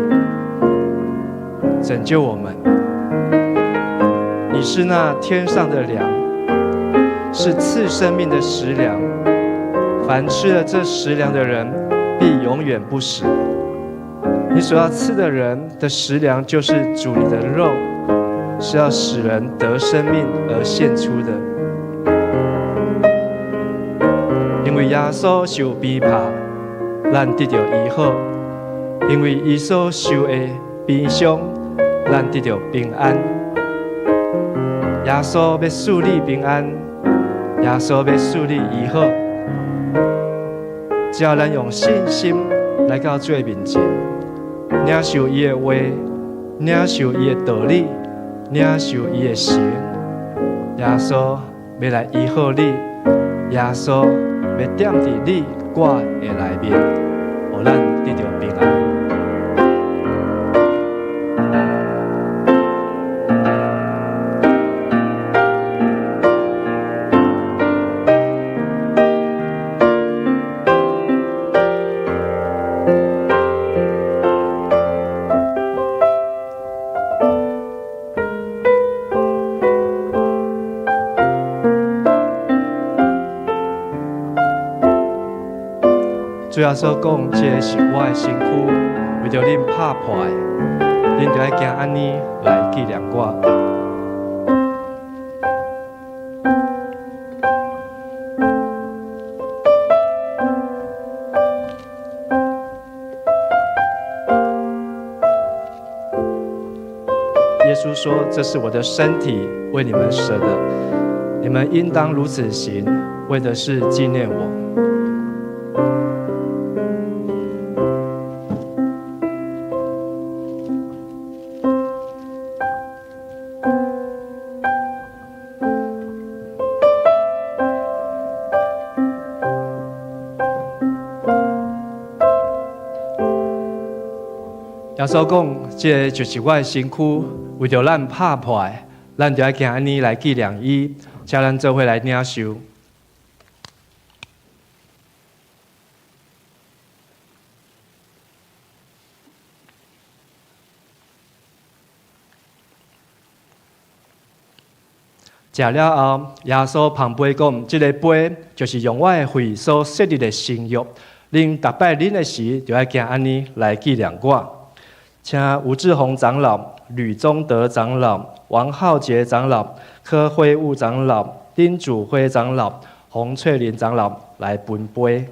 拯救我們。你是那天上的糧，是賜生命的食糧。凡吃了這食糧的人，必永遠不死。你所要賜的人的食糧，就是主你的肉，是要使人得生命而獻出的。因為耶穌受鞭拍，咱得著醫好；因為伊所受的鞭傷，咱得著平安。耶穌欲賜你平安，耶穌欲賜你醫好。只要咱用信心來到主的面前，領受伊的話，領受伊的道理，領受伊的神，耶穌欲來醫好你，耶穌欲踮佇你我的內面，予咱得著平安。主耶穌講，這个是我的身軀，為著恁拍破的，恁著愛行按呢來紀念我。耶穌說：這是我的身體，為你們捨的，你們應當如此行，為的是紀念我。耶穌講：這个就是我的身軀，為著咱拍破的，咱就愛行按呢來紀念伊，請咱做伙來領受。食了後，耶穌捧杯講：這个杯就是用我的血所設立的新約，恁逐擺啉的時，就愛行按呢來紀念我。請吳志宏長老、呂宗德長老、王浩傑長老、柯輝武長老、丁祖輝長老、洪翠玲長老來分杯。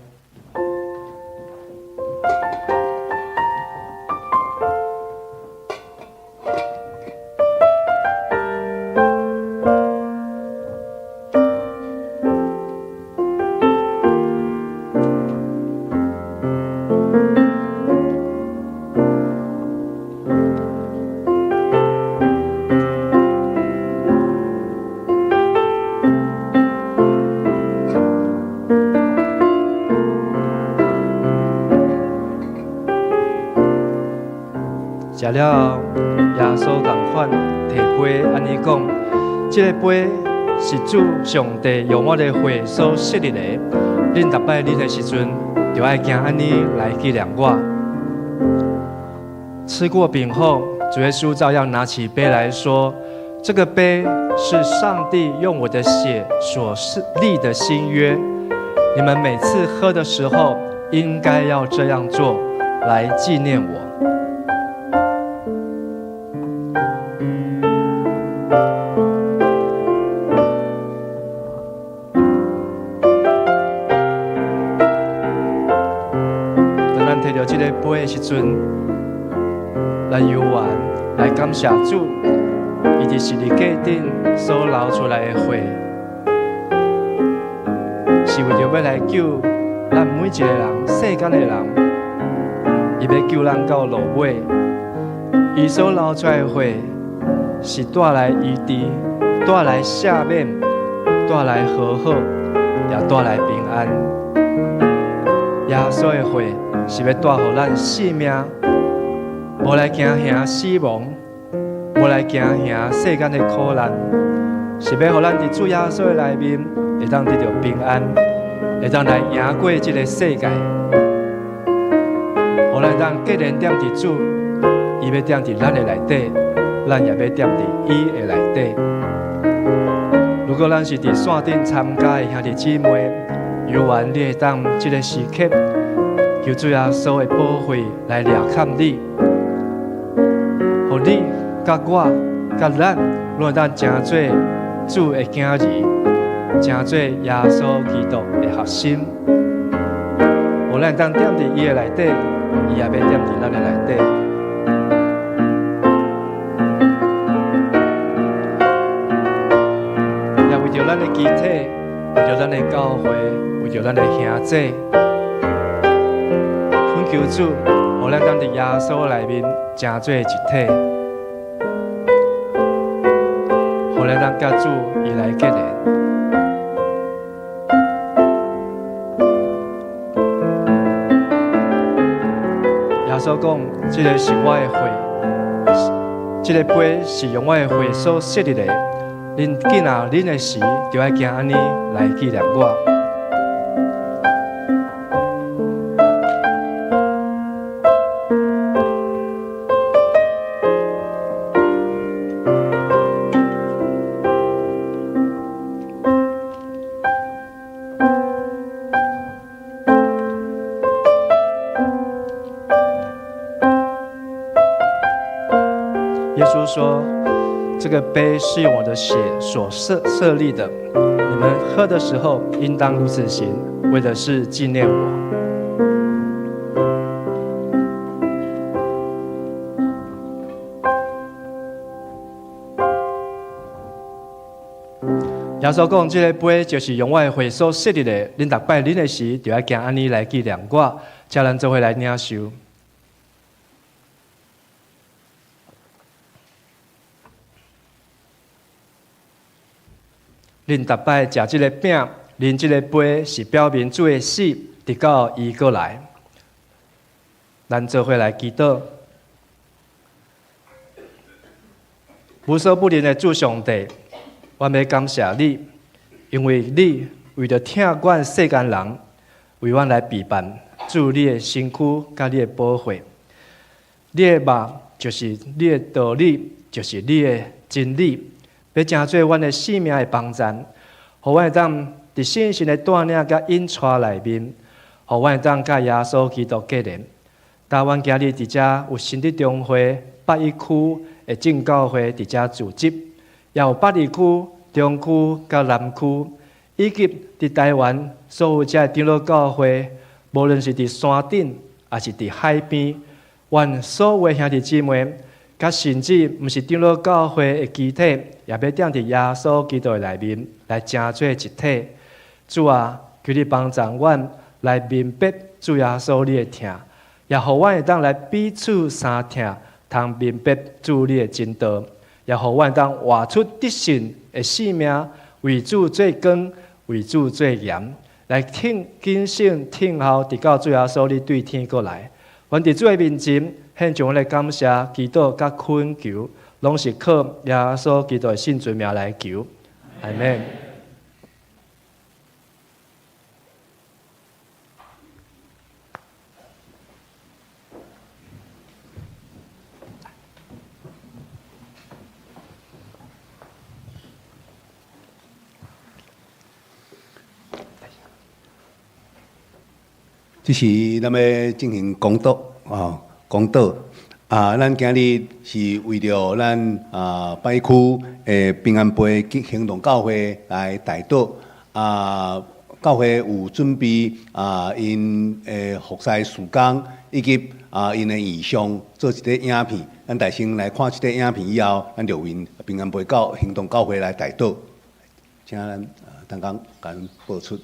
食了後，耶穌仝款提杯按呢講：這个杯是主上帝用我的血所設立的，恁逐擺啉的時陣，就愛行按呢來紀念我。吃過餅後，主耶穌照樣拿起杯來說：這個杯是上帝用我的血所立的新約，你們每次喝的時候，應該要這樣做，來紀念我。當咱提著這个杯的時陣，咱猶原來感謝主，伊佇十字架頂所流出來的血，是為著欲來救咱每一个人，世間的人，伊欲救咱到落尾。伊所流出來的血，是帶來醫治、帶來赦免、帶來和好，也帶來平安。耶穌的血是欲帶予咱性命，無來驚嚇死亡，無來驚嚇世間的苦難，是欲予咱佇主耶穌的內面，會當得著平安，會當來贏過這个世界。予咱當結連踮佇主，伊欲踮佇咱的內底，咱也欲踮佇伊的內底。如果咱是佇線頂參加的兄弟姊妹，猶原你會當這个時刻，求主耶穌的寶血來掠崁你，予你、佮我、佮咱，攏會當成做主的囝兒，成做耶穌基督的學生。予咱當踮佇伊的內底，伊也欲踮佇咱的內底。也為著咱的肢體，為著咱的教會，為著咱的兄弟，懇求主，予咱當佇耶穌內面成做一體，予咱當佮主伊來結連。耶穌講：這个是我的血，這个杯是用我的血所設立的。恁囝仔啉的時，就愛行按呢來紀念我。耶穌說：這個杯是用我的血所設立的，你們喝的時候，應當如此行，為的是紀念我。耶穌講：這个杯就是用我的血所設立的，恁逐擺啉的時，就愛行按呢來紀念我。請咱做伙來領受。恁逐擺食這个餅，啉這个杯，是表明主的死，直到伊閣來。咱做伙來祈禱。無所不能的主上帝，我欲感謝你，因為你為著疼阮世間人，為阮來備辦主你的身軀佮你的寶血。你的肉就是你的道理，就是你的真理，欲成做阮的性命的幫贊，予阮會當佇聖神的帶領佮引帶內面，予阮會當佮耶穌基督結連。但阮今日佇遮有新竹中會北一區的正教會佇遮組織，也有北二區、中區佮南區，以及佇台灣所有遮的長老教會，無論是佇山頂，抑是佇海邊，阮所有的兄弟姊妹，佮甚至毋是長老教會的肢體，也欲踮佇耶穌基督的內面來成做一體。主啊，求你幫助阮來明白主耶穌你的疼，也予阮會當來彼此相疼，通明白主你的真道，也予阮會當活出得勝的生命，為主做光，為主做鹽，來聽謹慎聽候，直到主耶穌你對天閣來。阮佇主的面前獻上阮的感謝、祈禱佮懇求，攏是靠耶穌基督的聖尊名來求。阿們。這時咱欲進行講道啊，講道啊，咱今日是為著咱啊北一區的平安杯行動教會來代禱啊，教會有準備啊，𪜶的服侍事工以及啊𪜶的異象做一個影片，咱大先來看這個影片以後，咱就為平安杯教行動教會來代禱，請咱同工共咱播出。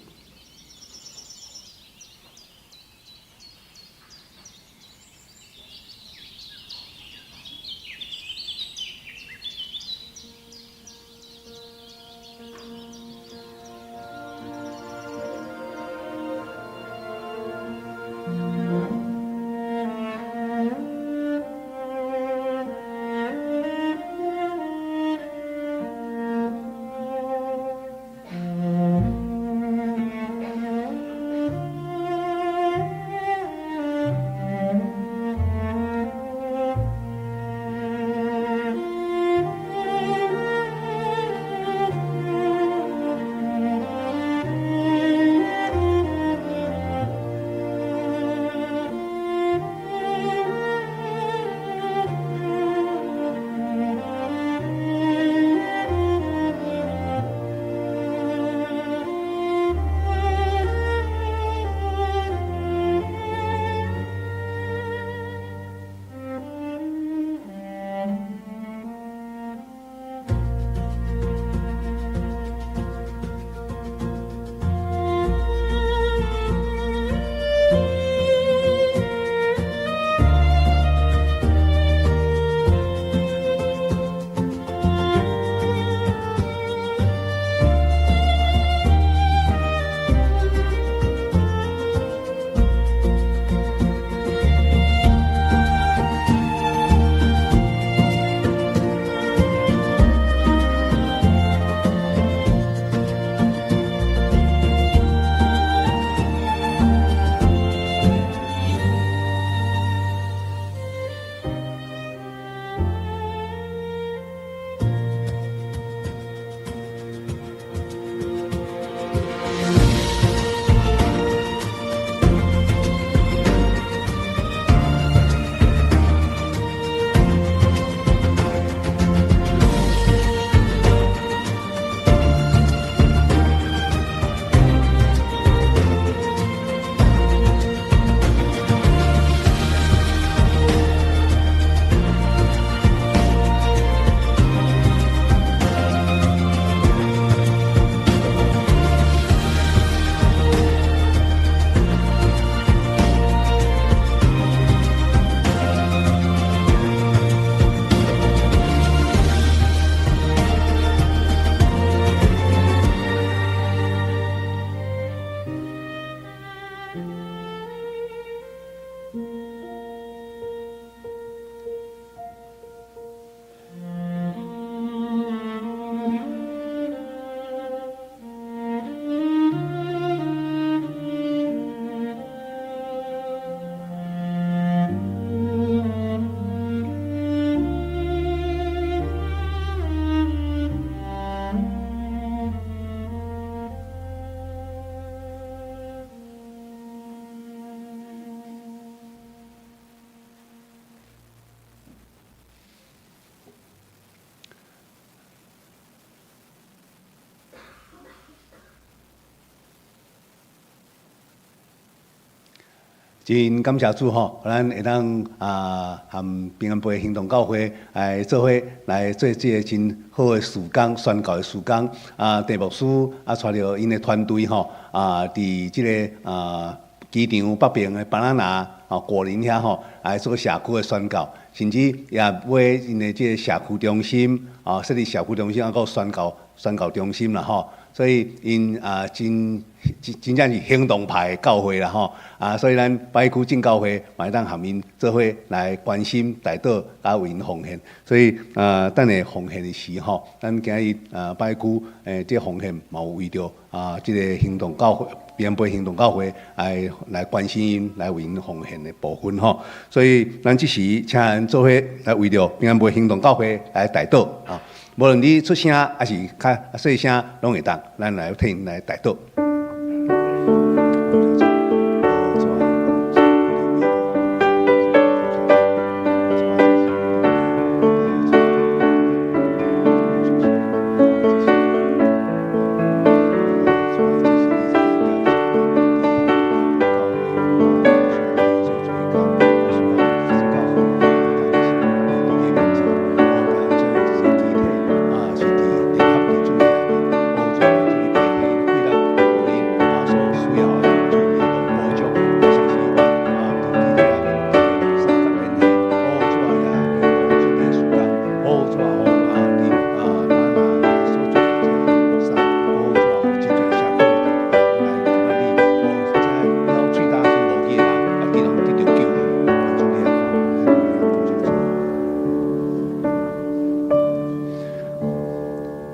真感謝主吼，咱會當啊和平安杯行動教會來做伙來做這个真好的事工，宣教的事工。啊，鄭牧師啊，帶著𪜶的團隊吼，啊，佇這个啊機場北爿的 banana 啊果林遐吼，來做社區的宣教，甚至也買𪜶的這个社區中心啊，設立社區中心，啊，閣宣教中心啦吼。所以𪜶啊真真真正是行動派的教會啦吼，啊，所以咱北區正教會嘛會當和𪜶做伙來關心、代禱，佮為𪜶奉獻。所以啊，等下奉獻的時吼，咱今日啊北區這个奉獻嘛有為著啊這个行動教會、平安杯行動教會來關心𪜶、來為𪜶奉獻的部分吼。所以咱這時請咱做伙來為著平安杯行動教會來代禱啊。無論你出聲抑是較細聲，攏會當，咱來替𪜶來代禱。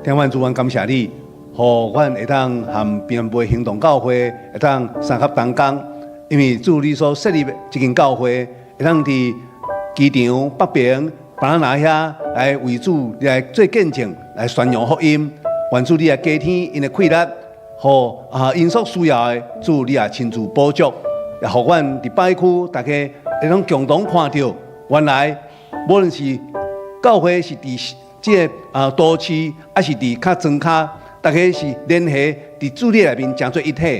天父主，阮感謝你，予阮會當和平安杯行動教會會當相合同工，因為主你所設立的這間教會，會當佇機場北爿 banana 遐來為主來做見證，來宣揚福音。願主你來加添𪜶的氣力，予啊𪜶所需要的，主你也親自補足，也予阮佇北區大家會當共同看著，原來無論是教會是佇這个啊都市，抑是佇較莊跤，大家是聯合佇主你內面成做一體。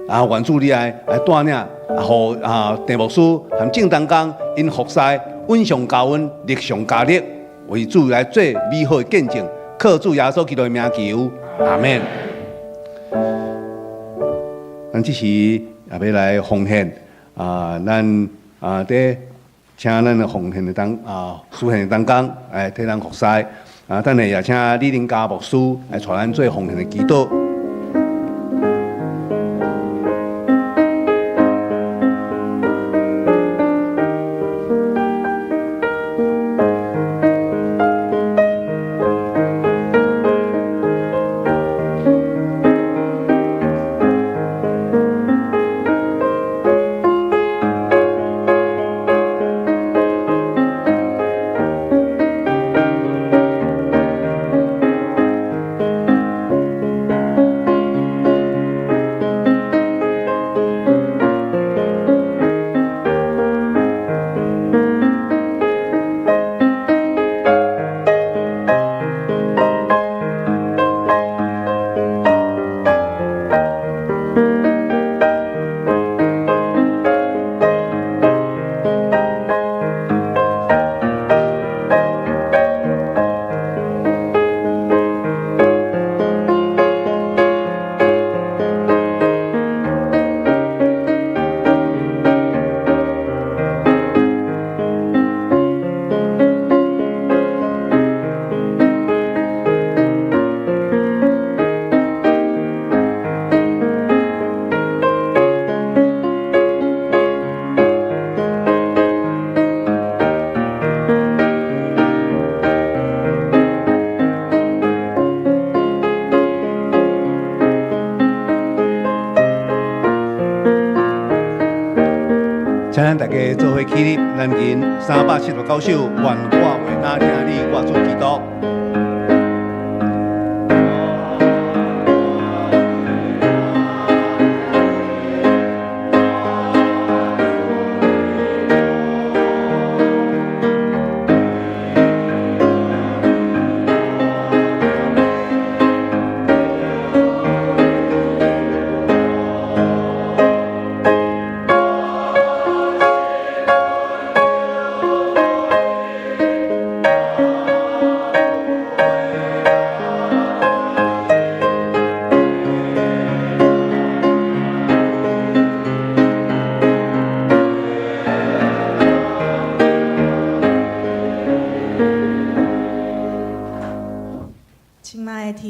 啊，願主你來帶領，啊，予啊鄭牧師和鄭同工𪜶服侍，恩上加恩，力上加力，為主來做美好的見證。靠主耶穌基督的名求，阿們。咱這時也欲來奉獻啊，咱啊佇請咱的奉獻的當啊，司獻的同工來替咱服侍。啊，等下也請李林嘉牧師來帶咱做奉獻的祈禱。請咱大家做伙起立，咱吟379首，願我袂若疼你，我主基督。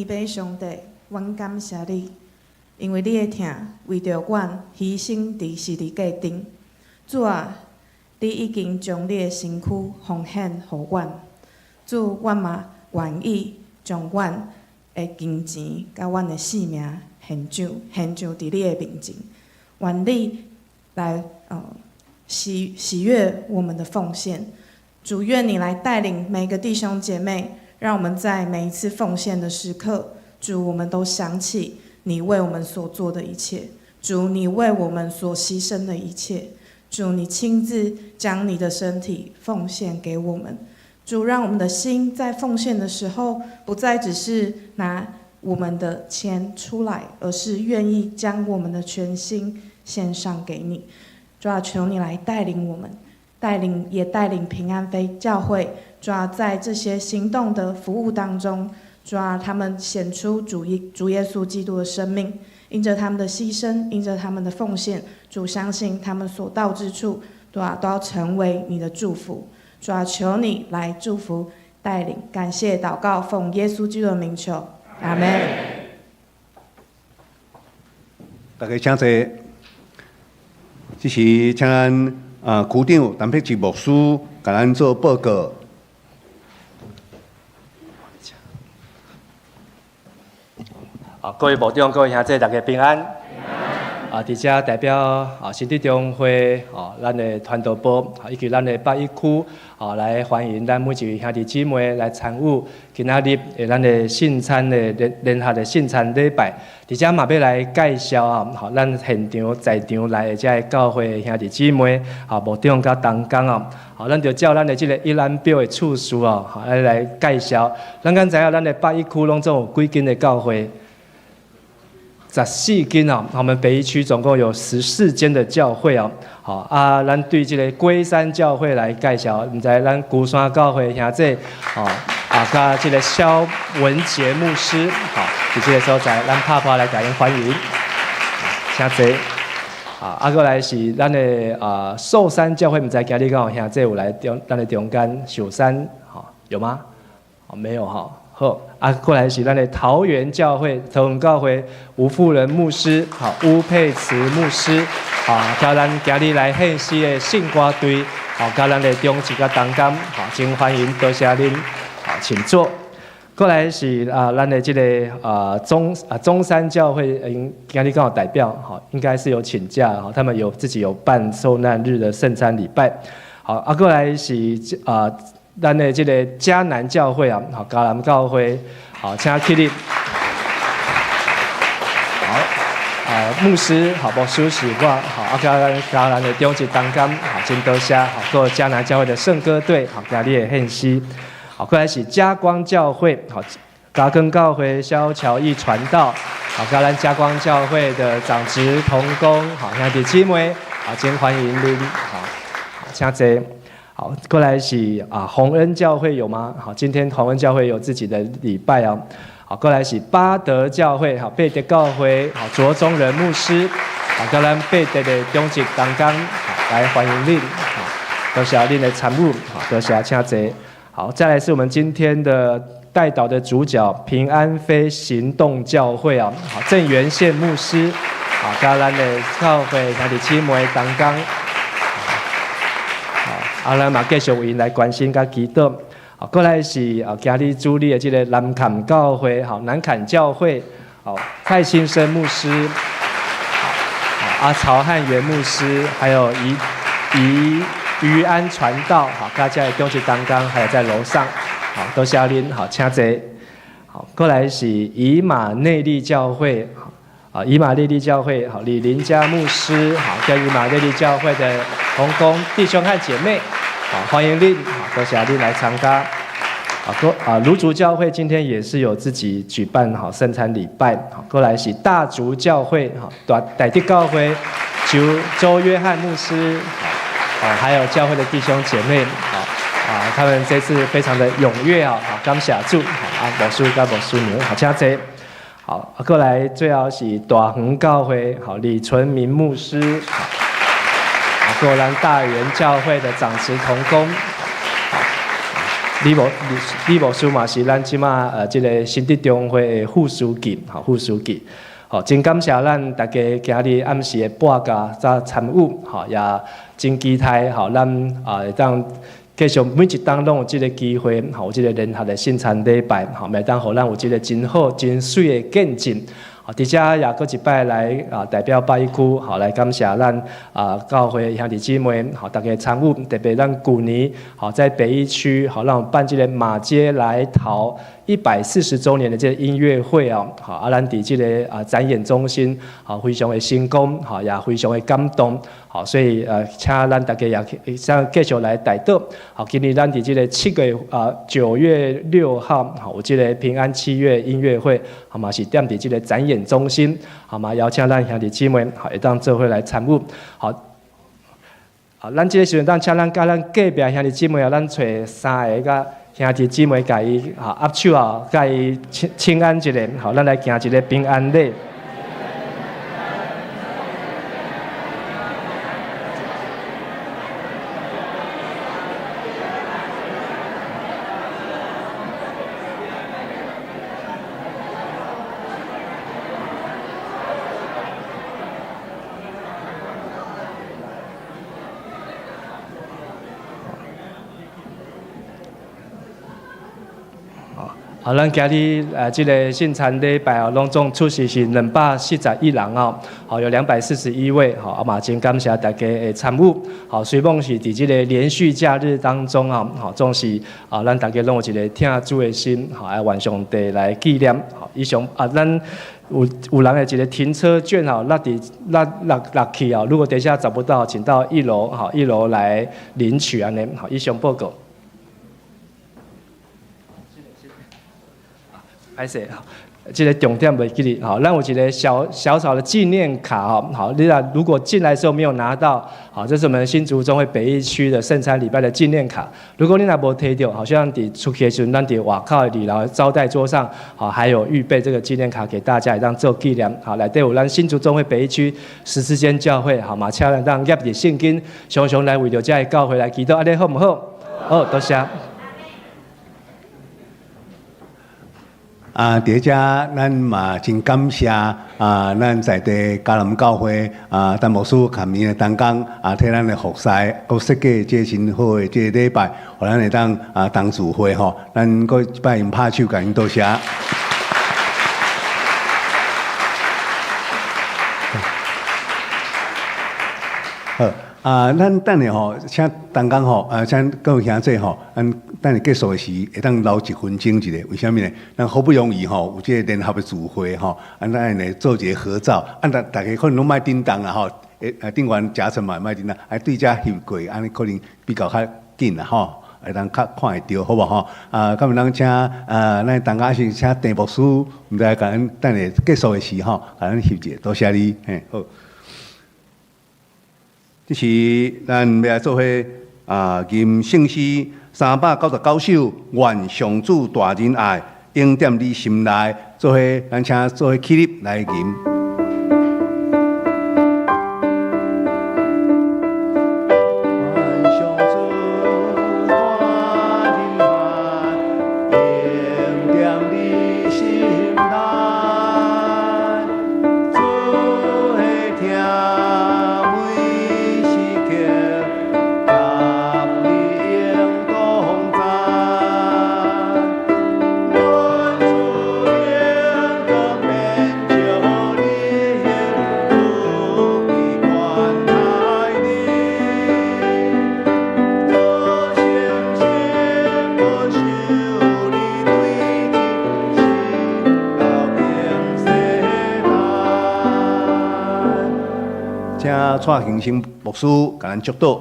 慈悲上帝，阮感謝你，因為你的疼為著阮犧牲佇十字架頂。主啊，你已經將你的身軀奉獻予阮。主，阮嘛願意將阮的金錢佮阮的性命獻上，獻上佇你的面前。願你來喜悅我們的奉獻。主，願你來帶領每個弟兄姐妹，讓我們在每一次奉獻的時刻，主，我們都想起你為我們所做的一切，主，你為我們所犧牲的一切，主，你親自將你的身體奉獻給我們，主，讓我們的心在奉獻的時候，不再只是拿我們的錢出來，而是願意將我們的全心獻上給你。主啊，求你來帶領我們，帶領也帶領平安飛教會，主啊，在這些行動的服務當中，主啊，他們顯出主耶穌基督的生命，因着他們的犧牲，因着他們的奉獻，主相信他們所到之處，主啊，都要成為你的祝福。主啊，求你來祝福帶領，感謝禱告，奉耶穌基督的名求，阿門。大家請坐。這時請咱區長陳碧芝牧師共咱做報告。啊，各位牧長、各位兄弟，大家平安。啊，佇遮代表新竹中會哦，咱的傳道部，以及咱的北一區，來歡迎咱每一位兄弟姊妹來參與今仔日的咱的聖餐的聯合的聖餐禮拜。佇遮嘛欲來介紹啊，吼，咱現場在場來的遮个教會的兄弟姊妹，牧長佮同工哦，好，咱就照咱的這個一覽表的次序哦，來介紹。咱敢知影咱的北一區攏總有幾間的教會？14間哦，我們北一區總共有14間的教會哦。好啊，咱對這個龜山教會來介紹，毋知咱龜山教會兄弟，吼啊，佮這個蕭文傑牧師，好，佇這個所在，咱拍破來共𪜶歡迎，請坐。啊，閣來是咱的壽山教會，毋知今日敢有兄弟有來中，咱的中間壽山，吼，有嗎？哦，沒有哈。好，啊，過來是咱的桃園教會，桃園教會吳富仁牧師，好，吳佩慈牧師，好，佮咱今日來獻詩的聖歌隊，好，佮咱的中職佮同工，好，真歡迎，多謝恁，好，請坐。過來是咱的這個中山教會，今日剛好代表，好，應該是有請假，哈，他們有自己有辦受難日的聖餐禮拜，好，啊，過來是咱的這個迦南教會啊，好，迦南教會，好，請起立。好，牧師，好，牧師是我，好，啊，迦南的中職同工，好，真多謝，好，閣迦南教會的聖歌隊，好，今日的獻詩，好，過來是嘉光教會，好，嘉光教會蕭喬義傳道，好，佮咱嘉光教會的長執同工，好，兄弟姊妹，好，真歡迎恁，好，請坐。好，過來是宏恩教會有嗎？好，今天宏恩教會有自己的禮拜哦。好，過來是巴德教會，好，貝德教會，好，卓中仁牧師，好，佮咱貝德的中職同工，好，來歡迎恁，好，多謝恁的參與，好，多謝，請坐。好，再來是我們今天的代禱的主角平安飛行動教會啊，好，鄭元憲牧師，好，佮咱的教會兄弟姊妹同工。啊，咱嘛繼續為𪜶來關心佮祈禱。好，過來是今日主禮的這個南崁教會，好，南崁教會，好，蔡新生牧師，好，曹漢元牧師，還有余安傳道，好，大家的中職同工，還有在樓上，好，多謝恁，好，請坐。好，過來是以馬內利教會，好，以馬內利教會，好，李林佳牧師，好，跟以馬內利教會的同工弟兄和姐妹，好，歡迎恁，好，多謝恁來參加。好，蘆竹教會今天也是有自己舉辦好聖餐禮拜。好，過來是大竹教會，好，大竹教會，周約翰牧師，好，還有教會的弟兄姐妹，好，他們這次非常的踴躍啊，好，感謝主，好，牧師佮牧師娘，好，請坐。好，過來最後是大橫教會，好，李純明牧師，好，過咱大園教會的長執同工，好，李牧師嘛是咱這馬這个新竹中會的副書記，吼，副書記。吼，真感謝咱大家今日暗時的報價佮參與，吼，也真期待，吼，咱啊會當繼續每一冬攏有這个機會，吼，有這个聯合的聖餐禮拜，吼，會當予咱有這个真好、真媠的見證。好，佇遮也閣一擺來啊，代表北一區，好來感謝咱啊教會兄弟姊妹，好大家參與，特別咱舊年好在北一區，好咱有辦這个馬偕來桃140週年的這个音樂會哦，好啊，咱佇這个啊展演中心，好非常的成功，好也非常的感動，好所以請咱大家也想繼續來代禱，好，今年咱佇這个7月啊9月6號，好有這个平安七月音樂會，好嘛是踮佇這个展演中心，好嘛邀請咱兄弟姊妹，好會當做伙來參與，好，好，咱這个時陣當請咱佮咱隔壁兄弟姊妹啊，咱揣三个佮兄弟姊妹共伊哈握手啊，共伊請請安一下，好，咱來行一个平安禮。好，咱今日這个聖餐禮拜哦，攏總出席是241人哦，好，有241位，好，啊嘛真感謝大家的參與，好，雖罔是佇這个連續假日當中啊，好，總是啊，咱大家攏有一个疼主的心，好，愛願上帝來紀念，好，以上啊，咱有人的一个停車券吼，落佇落落落去哦，如果等下找不到，請到一樓，好，一樓來領取按呢，好，以上報告。歹勢，這个重點袂記得，好，咱有一个小小小的紀念卡吼，好，你若如果進來的時候沒有拿到，好，這是我們新竹中會北一區的聖餐禮拜的紀念卡。如果你若無提著，好像佇出去的時陣，咱佇外口的二樓招待桌上，好，還有預備這個紀念卡給大家，會當做紀念。好，內底有咱新竹中會北一區十字架教會，好嘛，請咱當挹佇聖經，常常來為著這个教會來祈禱，按呢好毋好？好，多謝。啊，佇遮咱嘛真感謝啊，咱在地迦南教會啊，陳牧師佮𪜶的同工啊，替咱的服侍，閣設計這真好的這个禮拜，予咱會當啊同聚會吼，咱閣一擺用拍手共𪜶多謝。好，啊，咱等下吼，請同工吼，啊，請各位兄弟吼，咱等下結束的時會當留一分鐘一下，為啥物呢？咱好不容易吼有這个聯合的聚會吼，啊，咱按呢做一个合照，啊，大家可能攏莫振動啦吼，啊，頂懸夾層嘛莫振動，啊，對遮翕過，按呢可能比較較緊啦吼，會當較看會著，好無吼？啊，敢有人請啊，咱同工是請鄭牧師，毋知共咱等下結束的時吼，共咱翕一下，多謝你，嘿，好。這時咱欲來做伙啊，吟聖詩399首，願上主大仁愛永踮你心內，做伙咱請做伙起立來吟。請蔡興生牧師共咱祝禱。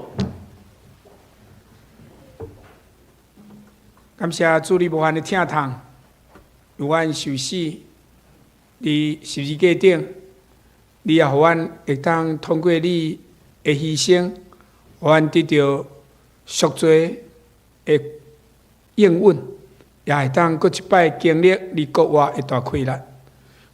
感謝主你無限的疼痛，為阮受死，佇十字架頂，你也予阮會當通過你的犧牲，予阮得著贖罪的應允，也會當閣一擺經歷你復活的大氣力。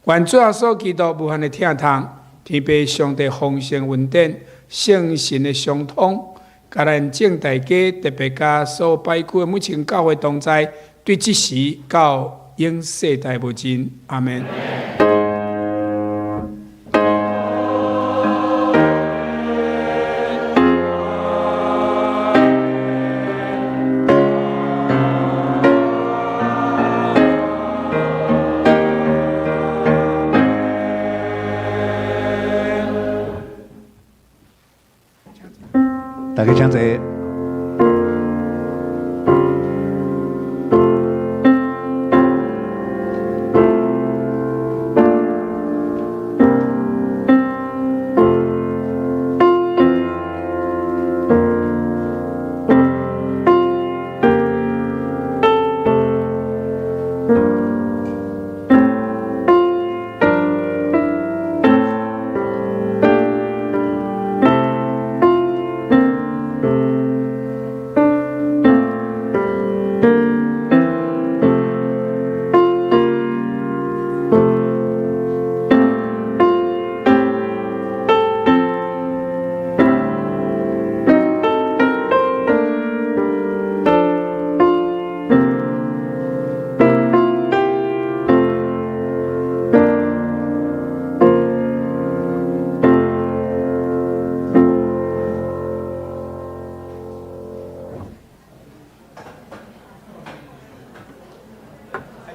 願主耶穌基督無限的疼痛，天父上帝豐盛恩典，聖神的相通，共咱眾大家特別佮所擺區的每一間教會同在，對這時到永世代無盡。阿門。大家請坐。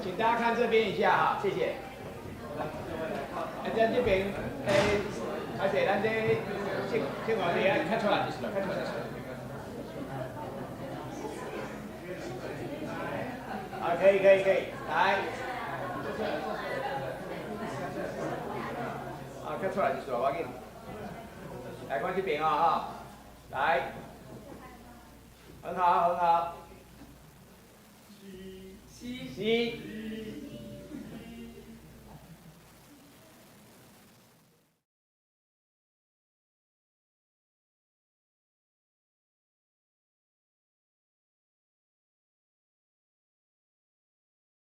請大家看這邊一下哈，謝謝。在這邊，而且咱這這這個你看出來，看出來。好，可以可以可以，來。啊，看出來就是我緊。來，看這邊啊哈，來，很好很好。C C。